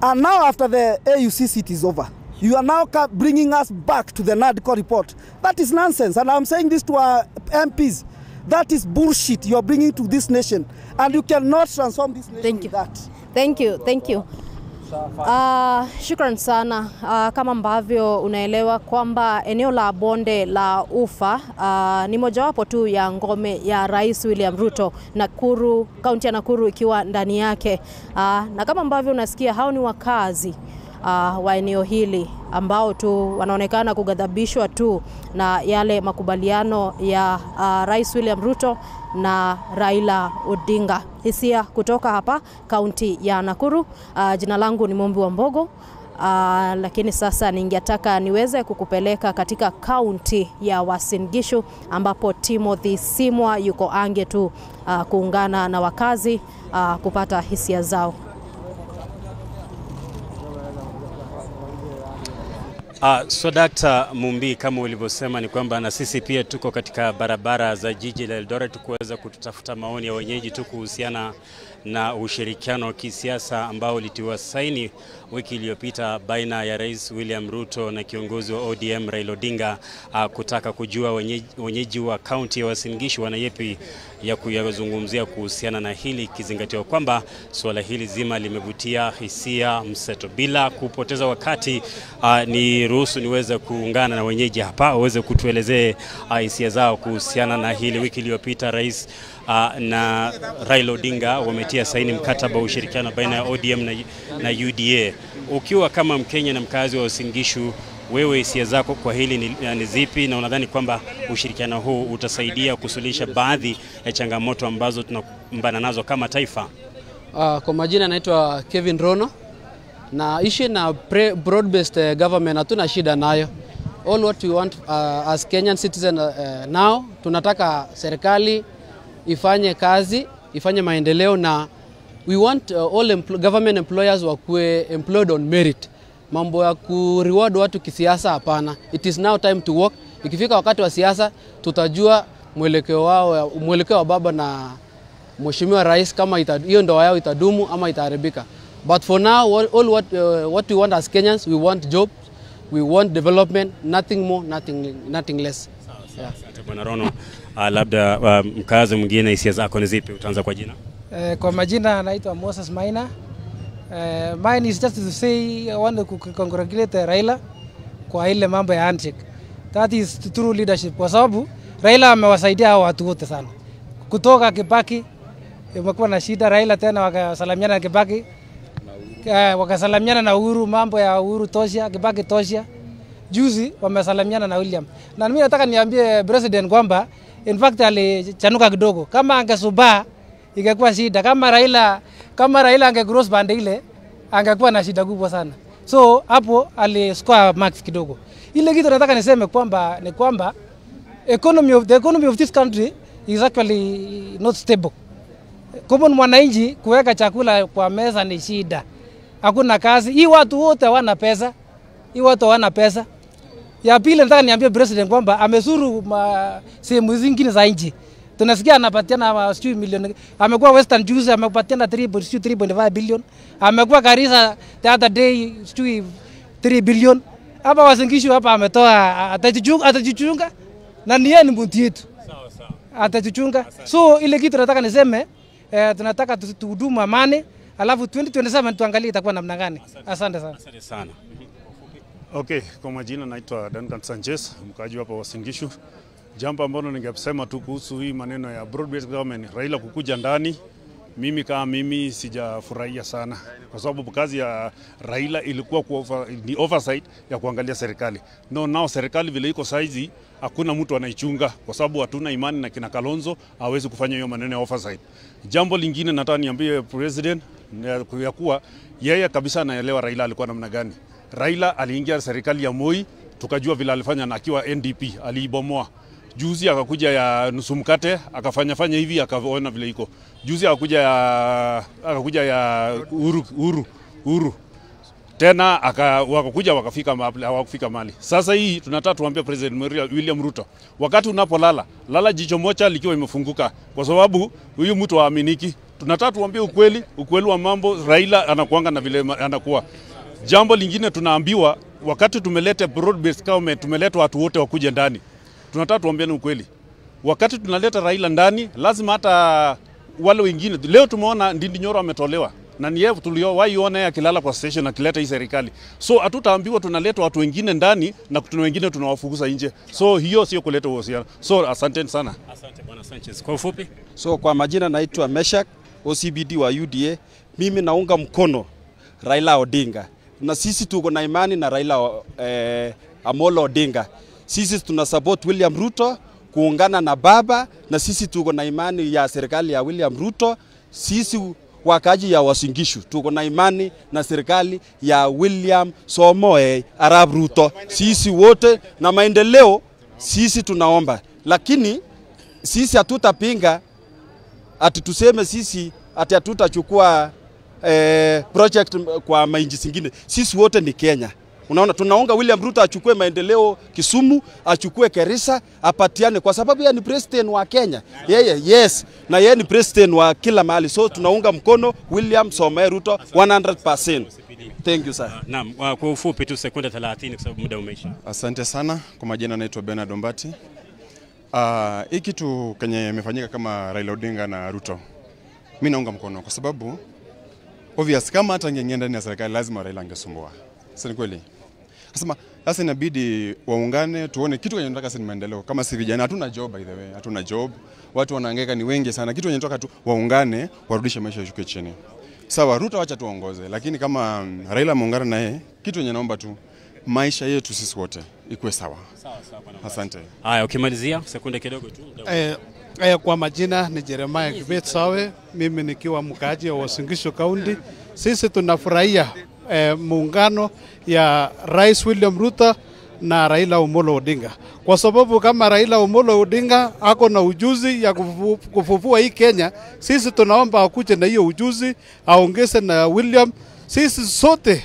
And now after the AUC seat is over, you are now bringing us back to the NADCO report. That is nonsense. And I'm saying this to our MPs. That is bullshit you are bringing to this nation, and you cannot transform this nation. Thank you. With that. Thank you. Thank you. Shukran sana. Kama ambavyo unaelewa kwamba eneo la bonde la Ufa ni mojawapo tu ya ngome ya Rais William Ruto, Nakuru, kaunti ya Nakuru ikiwa ndani yake. Na kama ambavyo unasikia, hao ni wakazi wa eneo hili ambao tu wanaonekana kughadhabishwa tu na yale makubaliano ya Rais William Ruto na Raila Odinga. Hisia kutoka hapa kaunti ya Nakuru. Jina langu ni Mombi wa Mbogo. Lakini sasa ningetaka niweze kukupeleka katika kaunti ya Uasin Gishu ambapo Timothy Simwa yuko ange tu kuungana na wakazi kupata hisia zao. So Dr. Mumbi, kama ulivyosema ni kwamba na sisi pia tuko katika barabara za jiji la Eldoret kuweza kutafuta maoni ya wenyeji tu kuhusiana na ushirikiano wa kisiasa ambao ulitiwa saini wiki iliyopita baina ya Rais William Ruto na kiongozi wa ODM Raila Odinga, kutaka kujua wenyeji wa kaunti ya Uasin Gishu wana yepi ya kuyazungumzia kuhusiana na hili, ikizingatiwa kwamba suala hili zima limevutia hisia mseto. Bila kupoteza wakati, ni ruhusu niweze kuungana na wenyeji hapa waweze kutuelezea hisia zao kuhusiana na hili. Wiki iliyopita Rais na Raila Odinga wametia saini mkataba wa ushirikiano baina ya ODM na UDA. Ukiwa kama Mkenya na mkazi wa Uasin Gishu, wewe hisia zako kwa hili ni zipi, na unadhani kwamba ushirikiano huu utasaidia kusuluhisha baadhi ya changamoto ambazo tunakumbana nazo kama taifa? Kwa majina naitwa Kevin Rono. Na issue na broad-based government hatuna shida nayo. All what we want as Kenyan citizen now, tunataka serikali ifanye kazi, ifanye maendeleo, na we want all government employers wakuwe employed on merit. Mambo ya ku-reward watu kisiasa hapana. It is now time to work. Ikifika wakati wa siasa tutajua mwelekeo wao, mwelekeo wa baba na Mheshimiwa Rais, kama hiyo ndoa yao itadumu ama itaharibika. But for now, all what we want as Kenyans, we want jobs, we want development, nothing more, nothing less. Yeah. Asante Bwana Rono. Labda mkazi mwingine, hisia zako ni zipi? Utaanza kwa jina. Kwa majina naitwa Moses Maina. Mine is just to say I want to congratulate Raila kwa ile mambo ya handshake. That is true leadership, kwa sababu Raila amewasaidia hao watu wote sana. Kutoka Kibaki imekuwa na shida, Raila tena wakasalamiana na Kibaki, wakasalamiana na Uhuru, mambo ya Uhuru tosha, Kibaki tosha. Juzi wamesalamiana na William. Na mimi nataka niambie president kwamba in fact alichanuka kidogo. Kama angesubaa ingekuwa shida. Kama Raila angecross band ile angekuwa na shida kubwa sana. So hapo aliscore marks kidogo. Ile kitu nataka niseme kwamba ni kwamba the economy of this country is actually not stable. Common mwananchi kuweka chakula kwa meza ni shida. Hakuna kazi. Hii watu wote hawana pesa. Hii watu hawana pesa. Ya pili nataka niambie president kwamba amezuru sehemu zingine za nchi. Tunasikia anapatiana sijui milioni. Amekuwa Western Juice amepatiana 3.5 billion. Amekuwa Garissa the other day sijui 3 billion. Hapa Uasin Gishu hapa ametoa, atajichunga na ni yeye ni mtu yetu. Sawa sawa. Atajichunga. So ile kitu nataka niseme, tunataka tuhudumu amani, alafu 2027 tuangalie itakuwa namna gani. Asante sana. Asante sana. Okay, kwa majina naitwa Duncan Sanchez, mkaaji hapa Uasin Gishu. Jambo ambalo ningesema tu kuhusu hii maneno ya broad based government, Raila kukuja ndani, mimi kama mimi sijafurahia sana, kwa sababu kazi ya Raila ilikuwa ni oversight ya kuangalia serikali. No, now serikali vile iko saizi hakuna mtu anaichunga, kwa sababu hatuna imani na kina Kalonzo hawezi kufanya hiyo maneno ya oversight. Jambo lingine nataka niambie president ya kuwa yeye kabisa anaelewa Raila alikuwa namna gani. Raila aliingia serikali ya Moi, tukajua vile alifanya na akiwa NDP aliibomoa. Juzi akakuja ya nusu mkate, akafanya fanya hivi, akaona vile iko. Juzi akakuja ya Uhuru. Tena wakakuja wakafika hawakufika mali. Sasa hii tunataka tuambie President William Ruto, wakati unapolala, lala jicho moja likiwa imefunguka, kwa sababu huyu mtu haaminiki. Tunataka tuambie ukweli wa mambo. Raila anakuanga na vile anakuwa. Jambo lingine tunaambiwa wakati tumeleta broad based government, tumeleta watu wote wakuje ndani. Tunataka tuambiane ukweli. Wakati tunaleta Raila ndani, lazima hata wale wengine. Leo tumeona Ndindi Nyoro ametolewa, na ni yeye tuliowaiona akilala kwa station akileta hii serikali. So hatutaambiwa tunaleta watu wengine ndani na tuna wengine tunawafukuza nje. So hiyo sio kuleta uhusiano. So asanteni sana. Asante Bwana Sanchez. Kwa ufupi? So kwa majina naitwa Meshak, OCBD wa UDA. Mimi naunga mkono Raila Odinga. Na sisi tuko na imani na Raila Amolo Odinga. Sisi tuna support William Ruto kuungana na baba, na sisi tuko na imani ya serikali ya William Ruto. Sisi wakaji ya Uasin Gishu tuko na imani na serikali ya William Samoei Arap Ruto. Sisi wote na maendeleo sisi tunaomba, lakini sisi hatutapinga ati tuseme sisi ati hatutachukua project kwa mainchi zingine. Sisi wote ni Kenya. Unaona, tunaunga William Ruto achukue maendeleo Kisumu, achukue Kerisa, apatiane, kwa sababu yeye ni president wa Kenya. Yeye, yes, na yeye ni president wa kila mahali. So tunaunga mkono William Samoei Ruto 100%. Thank you sir. Naam, kwa ufupi tu sekunde 30 kwa sababu muda umeisha. Asante sana. Kwa majina naitwa Bernard Ombati. Hii kitu kenye imefanyika kama Raila Odinga na Ruto, mimi naunga mkono kwa sababu obvious kama hata angeingia ndani ya serikali lazima Raila angesumbua. Sasa ni kweli. Nasema sasa inabidi waungane tuone kitu kenye tunataka, si maendeleo. Kama si vijana hatuna job, by the way, hatuna job. Watu wanahangaika ni wengi sana. Kitu kenye tunataka tu waungane, warudishe maisha yashuke chini. Sawa, Ruto acha tuongoze, lakini kama Raila muungana na yeye, kitu kenye naomba tu maisha yetu sisi wote ikuwe sawa. Sawa sawa bwana. Asante. Haya, ukimalizia sekunde kidogo tu. Kwa majina ni Jeremiah Kibet Sawe, mimi nikiwa mkaaji wa Uasin Gishu County. Sisi tunafurahia muungano ya Rais William Ruto na Raila Amolo Odinga, kwa sababu kama Raila Amolo Odinga ako na ujuzi ya kufufua hii Kenya, sisi tunaomba akuje na hiyo ujuzi aongeze na William. Sisi sote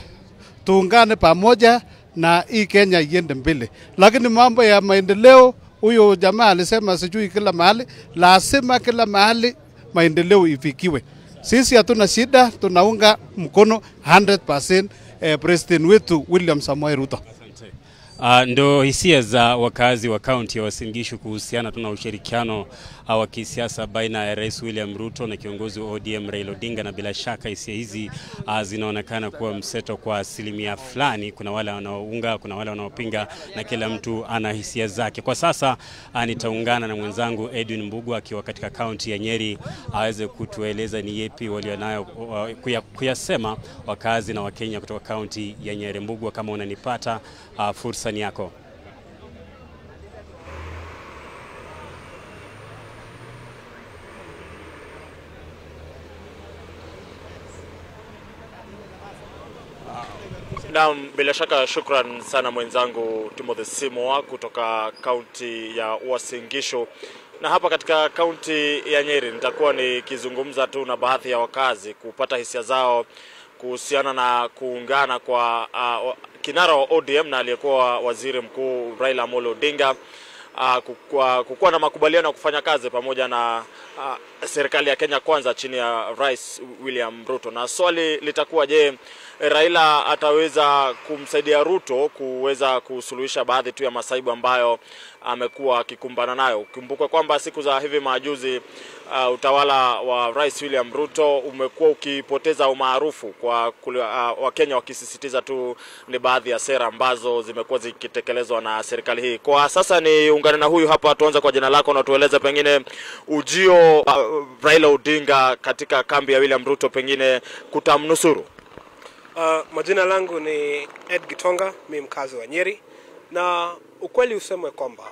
tuungane pamoja na hii Kenya iende mbele. Lakini mambo ya maendeleo, huyo jamaa alisema sijui kila mahali, lazima kila mahali maendeleo ifikiwe. Sisi hatuna shida, tunaunga mkono 100% President wetu William Samoei Ruto. Ndo hisia za wakazi wa kaunti ya Uasin Gishu kuhusiana tuna ushirikiano wa kisiasa baina ya Rais William Ruto na kiongozi wa ODM Raila Odinga, na bila shaka hisia hizi zinaonekana kuwa mseto kwa asilimia fulani. Kuna wale wanaounga, kuna wale wanaopinga, na kila mtu ana hisia zake. Kwa sasa nitaungana na mwenzangu Edwin Mbugu akiwa katika kaunti ya Nyeri aweze kutueleza ni yepi walionayo kuyasema wakazi na Wakenya kutoka kaunti ya Nyeri. Mbugu, kama unanipata, fursa ni yako. Naam, bila shaka shukran sana mwenzangu Timothy Simoa kutoka kaunti ya Uasin Gishu. Na hapa katika kaunti ya Nyeri nitakuwa nikizungumza tu na baadhi ya wakazi kupata hisia zao kuhusiana na kuungana kwa kinara wa ODM na aliyekuwa waziri mkuu Raila Amolo Odinga, kukuwa na makubaliano ya kufanya kazi pamoja na serikali ya Kenya Kwanza chini ya Rais William Ruto. Na swali litakuwa, je, Raila ataweza kumsaidia Ruto kuweza kusuluhisha baadhi tu ya masaibu ambayo amekuwa akikumbana nayo? Kumbuka kwamba siku za hivi majuzi utawala wa Rais William Ruto umekuwa ukipoteza umaarufu kwa Wakenya wakisisitiza tu ni baadhi ya sera ambazo zimekuwa zikitekelezwa na serikali hii. Kwa sasa ni ungane na huyu hapa, tuanze kwa jina lako na tueleze pengine ujio Raila Odinga katika kambi ya William Ruto pengine kutamnusuru. Majina langu ni Ed Gitonga, mimi mkazi wa Nyeri, na ukweli usemwe kwamba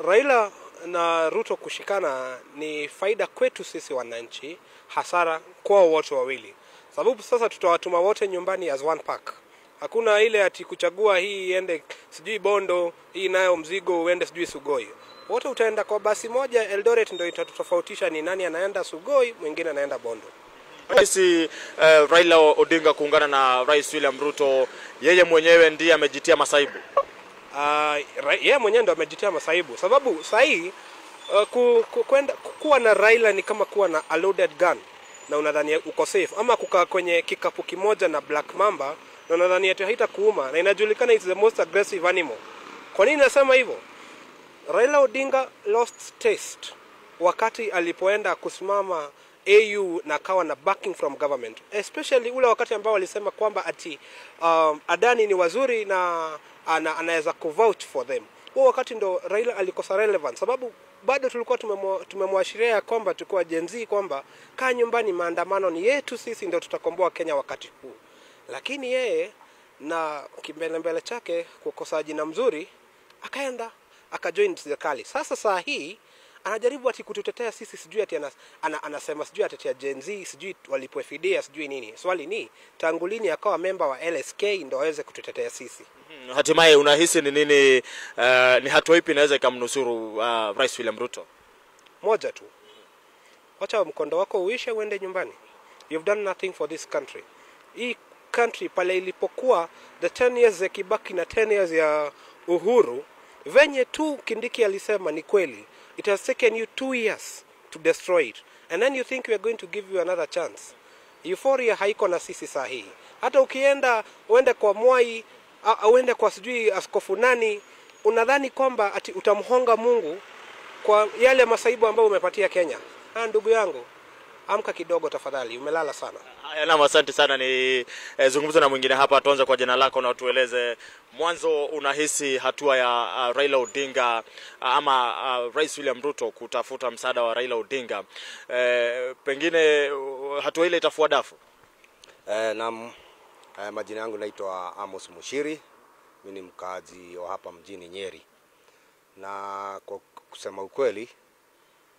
Raila na Ruto kushikana ni faida kwetu sisi wananchi, hasara kwa wote wawili. Sababu sasa tutawatuma wote nyumbani as one pack. Hakuna ile ati kuchagua hii iende sijui Bondo, hii nayo mzigo uende sijui Sugoi. Wote utaenda kwa basi moja. Eldoret ndio itatutofautisha ni nani anaenda Sugoi, mwingine anaenda Bondo. Rais Raila Odinga kuungana na Rais William Ruto, yeye mwenyewe ndiye amejitia masaibu. Yeye mwenyewe ndiye amejitia masaibu. Sababu sahi kuwa na Raila ni kama kuwa na a loaded gun na unadhani uko safe, ama kukaa kwenye kikapu kimoja na Black Mamba na unadhani ati haitakuuma, na inajulikana it's the most aggressive animal. Kwa nini nasema hivyo? Raila Odinga lost taste wakati alipoenda kusimama AU na akawa na backing from government, especially ule wakati ambao walisema kwamba ati Adani ni wazuri na anaweza kuvouch for them. Huo wakati ndo Raila alikosa relevance, sababu bado tulikuwa tumemwashiria kwamba tulikuwa Gen Z kwamba kaa nyumbani, maandamano ni yetu sisi, ndio tutakomboa Kenya wakati huu. Lakini yeye na kimbelembele chake kukosa jina mzuri akaenda akajoin serikali. Sasa saa hii anajaribu ati kututetea sisi, sijui ati anasema sijui atetea Gen Z, sijui walipwe fidia, sijui nini. Swali ni tangu lini akawa member wa LSK ndo aweze kututetea sisi? Hatimaye unahisi ni nini, ni hatua ipi inaweza ikamnusuru Rais William Ruto? Moja tu, wacha mkondo wako uishe uende nyumbani. You've done nothing for this country. Hii country pale ilipokuwa the 10 years ya Kibaki na 10 years ya Uhuru, venye tu Kindiki alisema ni kweli. It has taken you 2 years to destroy it. And then you think we are going to give you another chance. Euphoria haiko na sisi sahihi. Hata ukienda uende kwa Mwai, uende kwa sijui askofu nani, unadhani kwamba ati utamhonga Mungu kwa yale masaibu ambayo umepatia Kenya. Ndugu yangu, amka kidogo tafadhali, umelala sana. Haya, naam, asante sana. Ni zungumzo na mwingine hapa. Tuanze kwa jina lako na utueleze mwanzo unahisi hatua ya Raila Odinga ama Rais William Ruto kutafuta msaada wa Raila Odinga, pengine hatua ile itafua dafu? Naam, majina yangu naitwa Amos Mushiri. Mimi ni mkaaji wa hapa mjini Nyeri. Na kwa kusema ukweli,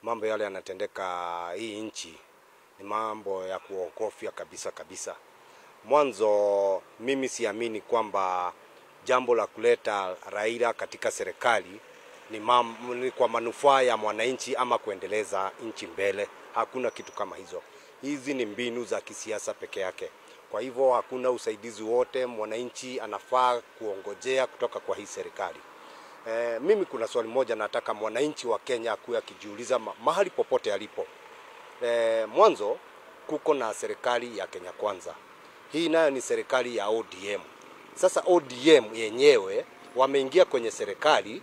mambo yale yanatendeka hii nchi ni mambo ya kuogofya kabisa kabisa. Mwanzo mimi siamini kwamba jambo la kuleta Raila katika serikali ni kwa manufaa ya mwananchi ama kuendeleza nchi mbele. Hakuna kitu kama hizo. Hizi ni mbinu za kisiasa peke yake. Kwa hivyo hakuna usaidizi wote mwananchi anafaa kuongojea kutoka kwa hii serikali. Mimi kuna swali moja nataka mwananchi wa Kenya akuwe akijiuliza mahali popote alipo. Mwanzo kuko na serikali ya Kenya Kwanza. Hii nayo ni serikali ya ODM. Sasa ODM yenyewe wameingia kwenye serikali,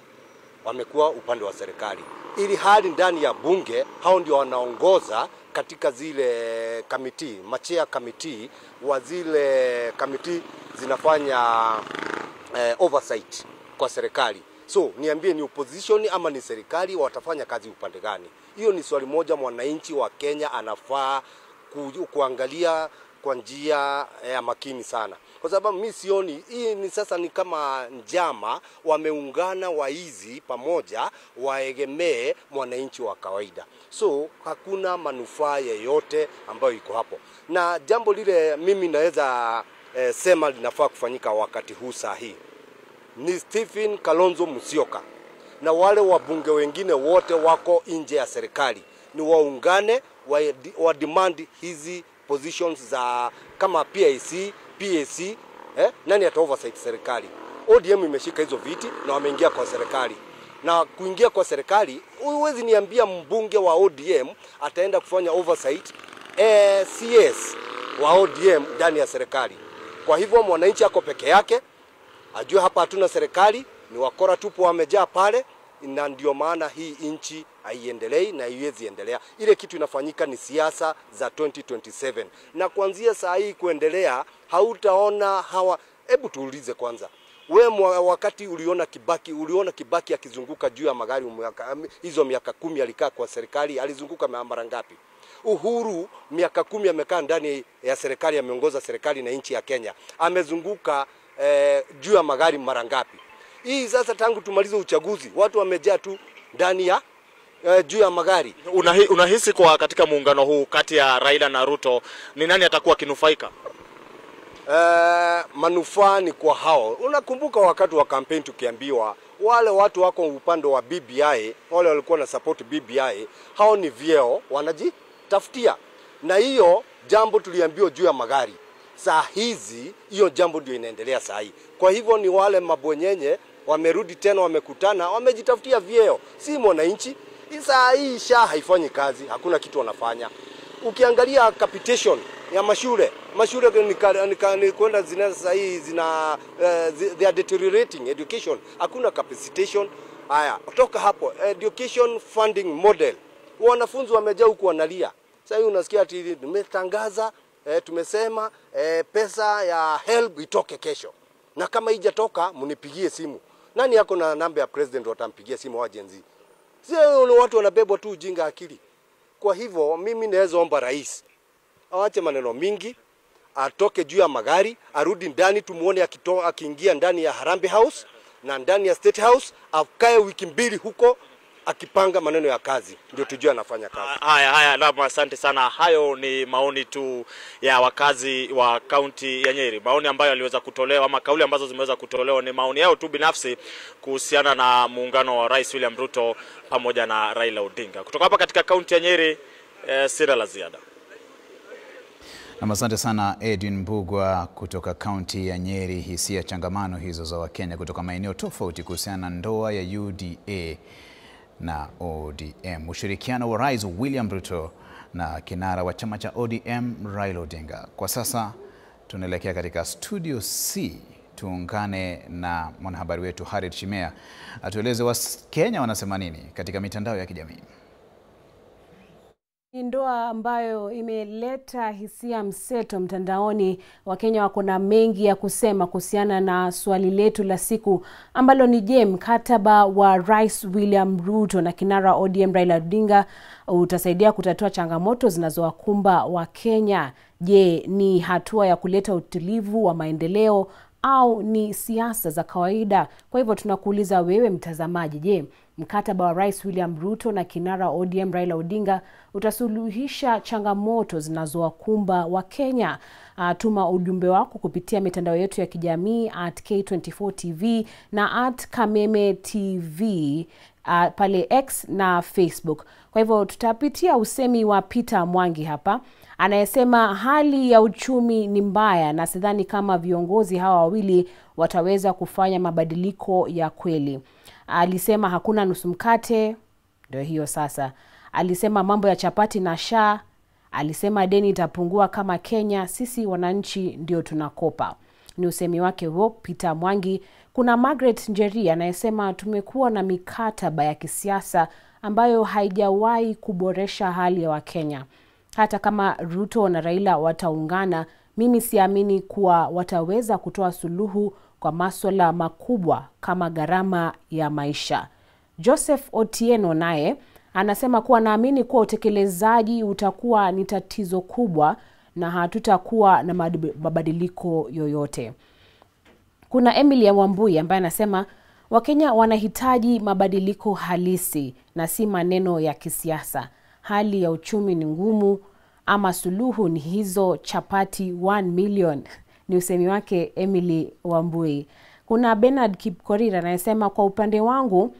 wamekuwa upande wa serikali. Ili hali ndani ya bunge hao ndio wanaongoza katika zile kamiti, machea kamiti wa zile kamiti zinafanya oversight kwa serikali. So niambie, ni opposition ama ni serikali, watafanya kazi upande gani? Hiyo ni swali moja mwananchi wa Kenya anafaa kuangalia kwa njia ya makini sana. Kwa sababu mimi sioni hii ni sasa ni kama njama, wameungana waizi pamoja waegemee mwananchi wa kawaida. So hakuna manufaa yeyote ambayo iko hapo. Na jambo lile mimi naweza sema linafaa kufanyika wakati huu sahihi ni Stephen Kalonzo Musyoka na wale wabunge wengine wote wako nje ya serikali ni waungane wa demand hizi positions za kama PIC, PAC, nani ata oversight serikali? ODM imeshika hizo viti na wameingia kwa serikali. Na kuingia kwa serikali, huwezi niambia mbunge wa ODM ataenda kufanya oversight CS wa ODM ndani ya serikali. Kwa hivyo mwananchi ako peke yake, ajue hapa hatuna serikali, ni wakora tupo wamejaa pale, na ndio maana hii nchi haiendelei na haiwezi endelea. Ile kitu inafanyika ni siasa za 2027. Na kuanzia saa hii kuendelea hautaona hawa. Hebu tuulize kwanza. We wakati uliona Kibaki akizunguka juu ya magari hizo miaka 10 alikaa kwa serikali, alizunguka mara ngapi? Uhuru miaka 10 amekaa ndani ya serikali, ameongoza serikali na nchi ya Kenya. Amezunguka juu ya magari mara ngapi? Hii sasa tangu tumalize uchaguzi watu wamejaa tu ndani ya juu ya magari. Unahisi kwa katika muungano huu kati ya Raila na Ruto ni nani atakuwa kinufaika? Manufaa ni kwa hao. Unakumbuka wakati wa campaign tukiambiwa wale watu wako upande wa BBI, wale walikuwa na support BBI, hao ni vyeo wanajitafutia. Na hiyo jambo tuliambiwa juu ya magari. Saa hizi hiyo jambo ndio inaendelea saa hii. Kwa hivyo ni wale mabonyenye wamerudi tena, wamekutana, wamejitafutia vyeo, si mwananchi. Saa hii SHA haifanyi kazi, hakuna kitu wanafanya. Ukiangalia capitation ya mashule ni kwenda zina saa hii zina they are deteriorating education. Hakuna capacitation, Haya, kutoka hapo education funding model, wanafunzi wamejaa huku wanalia. Sasa hivi unasikia ati tumetangaza, tumesema pesa ya HELB itoke kesho, na kama haijatoka mnipigie simu. Nani yako na namba ya president watampigia simu wa Gen Z? Sio watu wanabebwa tu ujinga akili. Kwa hivyo mimi naweza omba rais awache maneno mingi, atoke juu ya magari, arudi ndani, tumuone akiingia ndani ya Harambee House na ndani ya State House, akae wiki mbili huko akipanga maneno ya kazi, ndio tujue anafanya kazi. Haya, naam, asante sana. Hayo ni maoni tu ya wakazi wa kaunti ya Nyeri. Maoni ambayo yaliweza kutolewa ama kauli ambazo zimeweza kutolewa ni maoni yao tu binafsi kuhusiana na muungano wa Rais William Ruto pamoja na Raila Odinga. Kutoka hapa katika kaunti ya Nyeri, sina la ziada. Na asante sana Edwin Mbugua kutoka kaunti ya Nyeri. Hisia changamano hizo za Wakenya kutoka maeneo tofauti kuhusiana na ndoa ya UDA na ODM, ushirikiano wa Rais William Ruto na kinara wa chama cha ODM Raila Odinga. Kwa sasa tunaelekea katika Studio C, tuungane na mwanahabari wetu Harriet Shimea atueleze Wakenya wanasema nini katika mitandao ya kijamii. Ni ndoa ambayo imeleta hisia mseto mtandaoni. Wakenya wako na mengi ya kusema kuhusiana na swali letu la siku ambalo ni je, mkataba wa Rais William Ruto na kinara ODM Raila Odinga utasaidia kutatua changamoto zinazowakumba Wakenya? Je, ni hatua ya kuleta utulivu wa maendeleo au ni siasa za kawaida? Kwa hivyo tunakuuliza wewe mtazamaji, je, mkataba wa Rais William Ruto na kinara ODM Raila Odinga utasuluhisha changamoto zinazowakumba Wakenya? Tuma ujumbe wako kupitia mitandao yetu ya kijamii @K24TV na @KamemeTV pale X na Facebook. Kwa hivyo tutapitia usemi wa Peter Mwangi hapa, anayesema hali ya uchumi ni mbaya na sidhani kama viongozi hawa wawili wataweza kufanya mabadiliko ya kweli. Alisema hakuna nusu mkate, ndio hiyo sasa. Alisema mambo ya chapati na sha. Alisema deni itapungua kama Kenya, sisi wananchi ndio tunakopa. Ni usemi wake huo Peter Mwangi. Kuna Margaret Njeri anayesema tumekuwa na mikataba ya kisiasa ambayo haijawahi kuboresha hali ya Wakenya. Hata kama Ruto na Raila wataungana, mimi siamini kuwa wataweza kutoa suluhu kwa masuala makubwa kama gharama ya maisha. Joseph Otieno naye anasema kuwa naamini kuwa utekelezaji utakuwa ni tatizo kubwa na hatutakuwa na mabadiliko yoyote. Kuna Emily Wambui ambaye anasema Wakenya wanahitaji mabadiliko halisi na si maneno ya kisiasa. Hali ya uchumi ni ngumu, ama suluhu ni hizo chapati 1 million. Ni usemi wake Emily Wambui. Kuna Bernard Kipkorir anayesema kwa upande wangu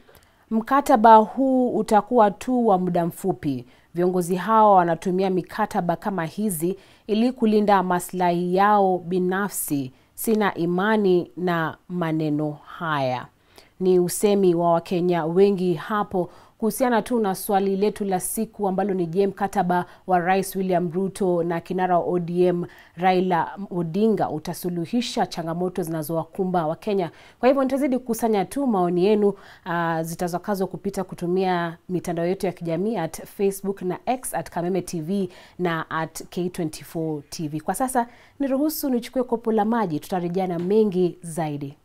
mkataba huu utakuwa tu wa muda mfupi. Viongozi hao wanatumia mikataba kama hizi ili kulinda maslahi yao binafsi. Sina imani na maneno haya. Ni usemi wa Wakenya wengi hapo kuhusiana tu na swali letu la siku ambalo ni je, mkataba wa Rais William Ruto na kinara wa ODM Raila Odinga utasuluhisha changamoto zinazowakumba Wakenya? Kwa hivyo nitazidi kukusanya tu maoni yenu zitazakazo kupita kutumia mitandao yetu ya kijamii at Facebook na X at Kameme TV na at K24 TV. Kwa sasa niruhusu nichukue kopo la maji, tutarejea na mengi zaidi.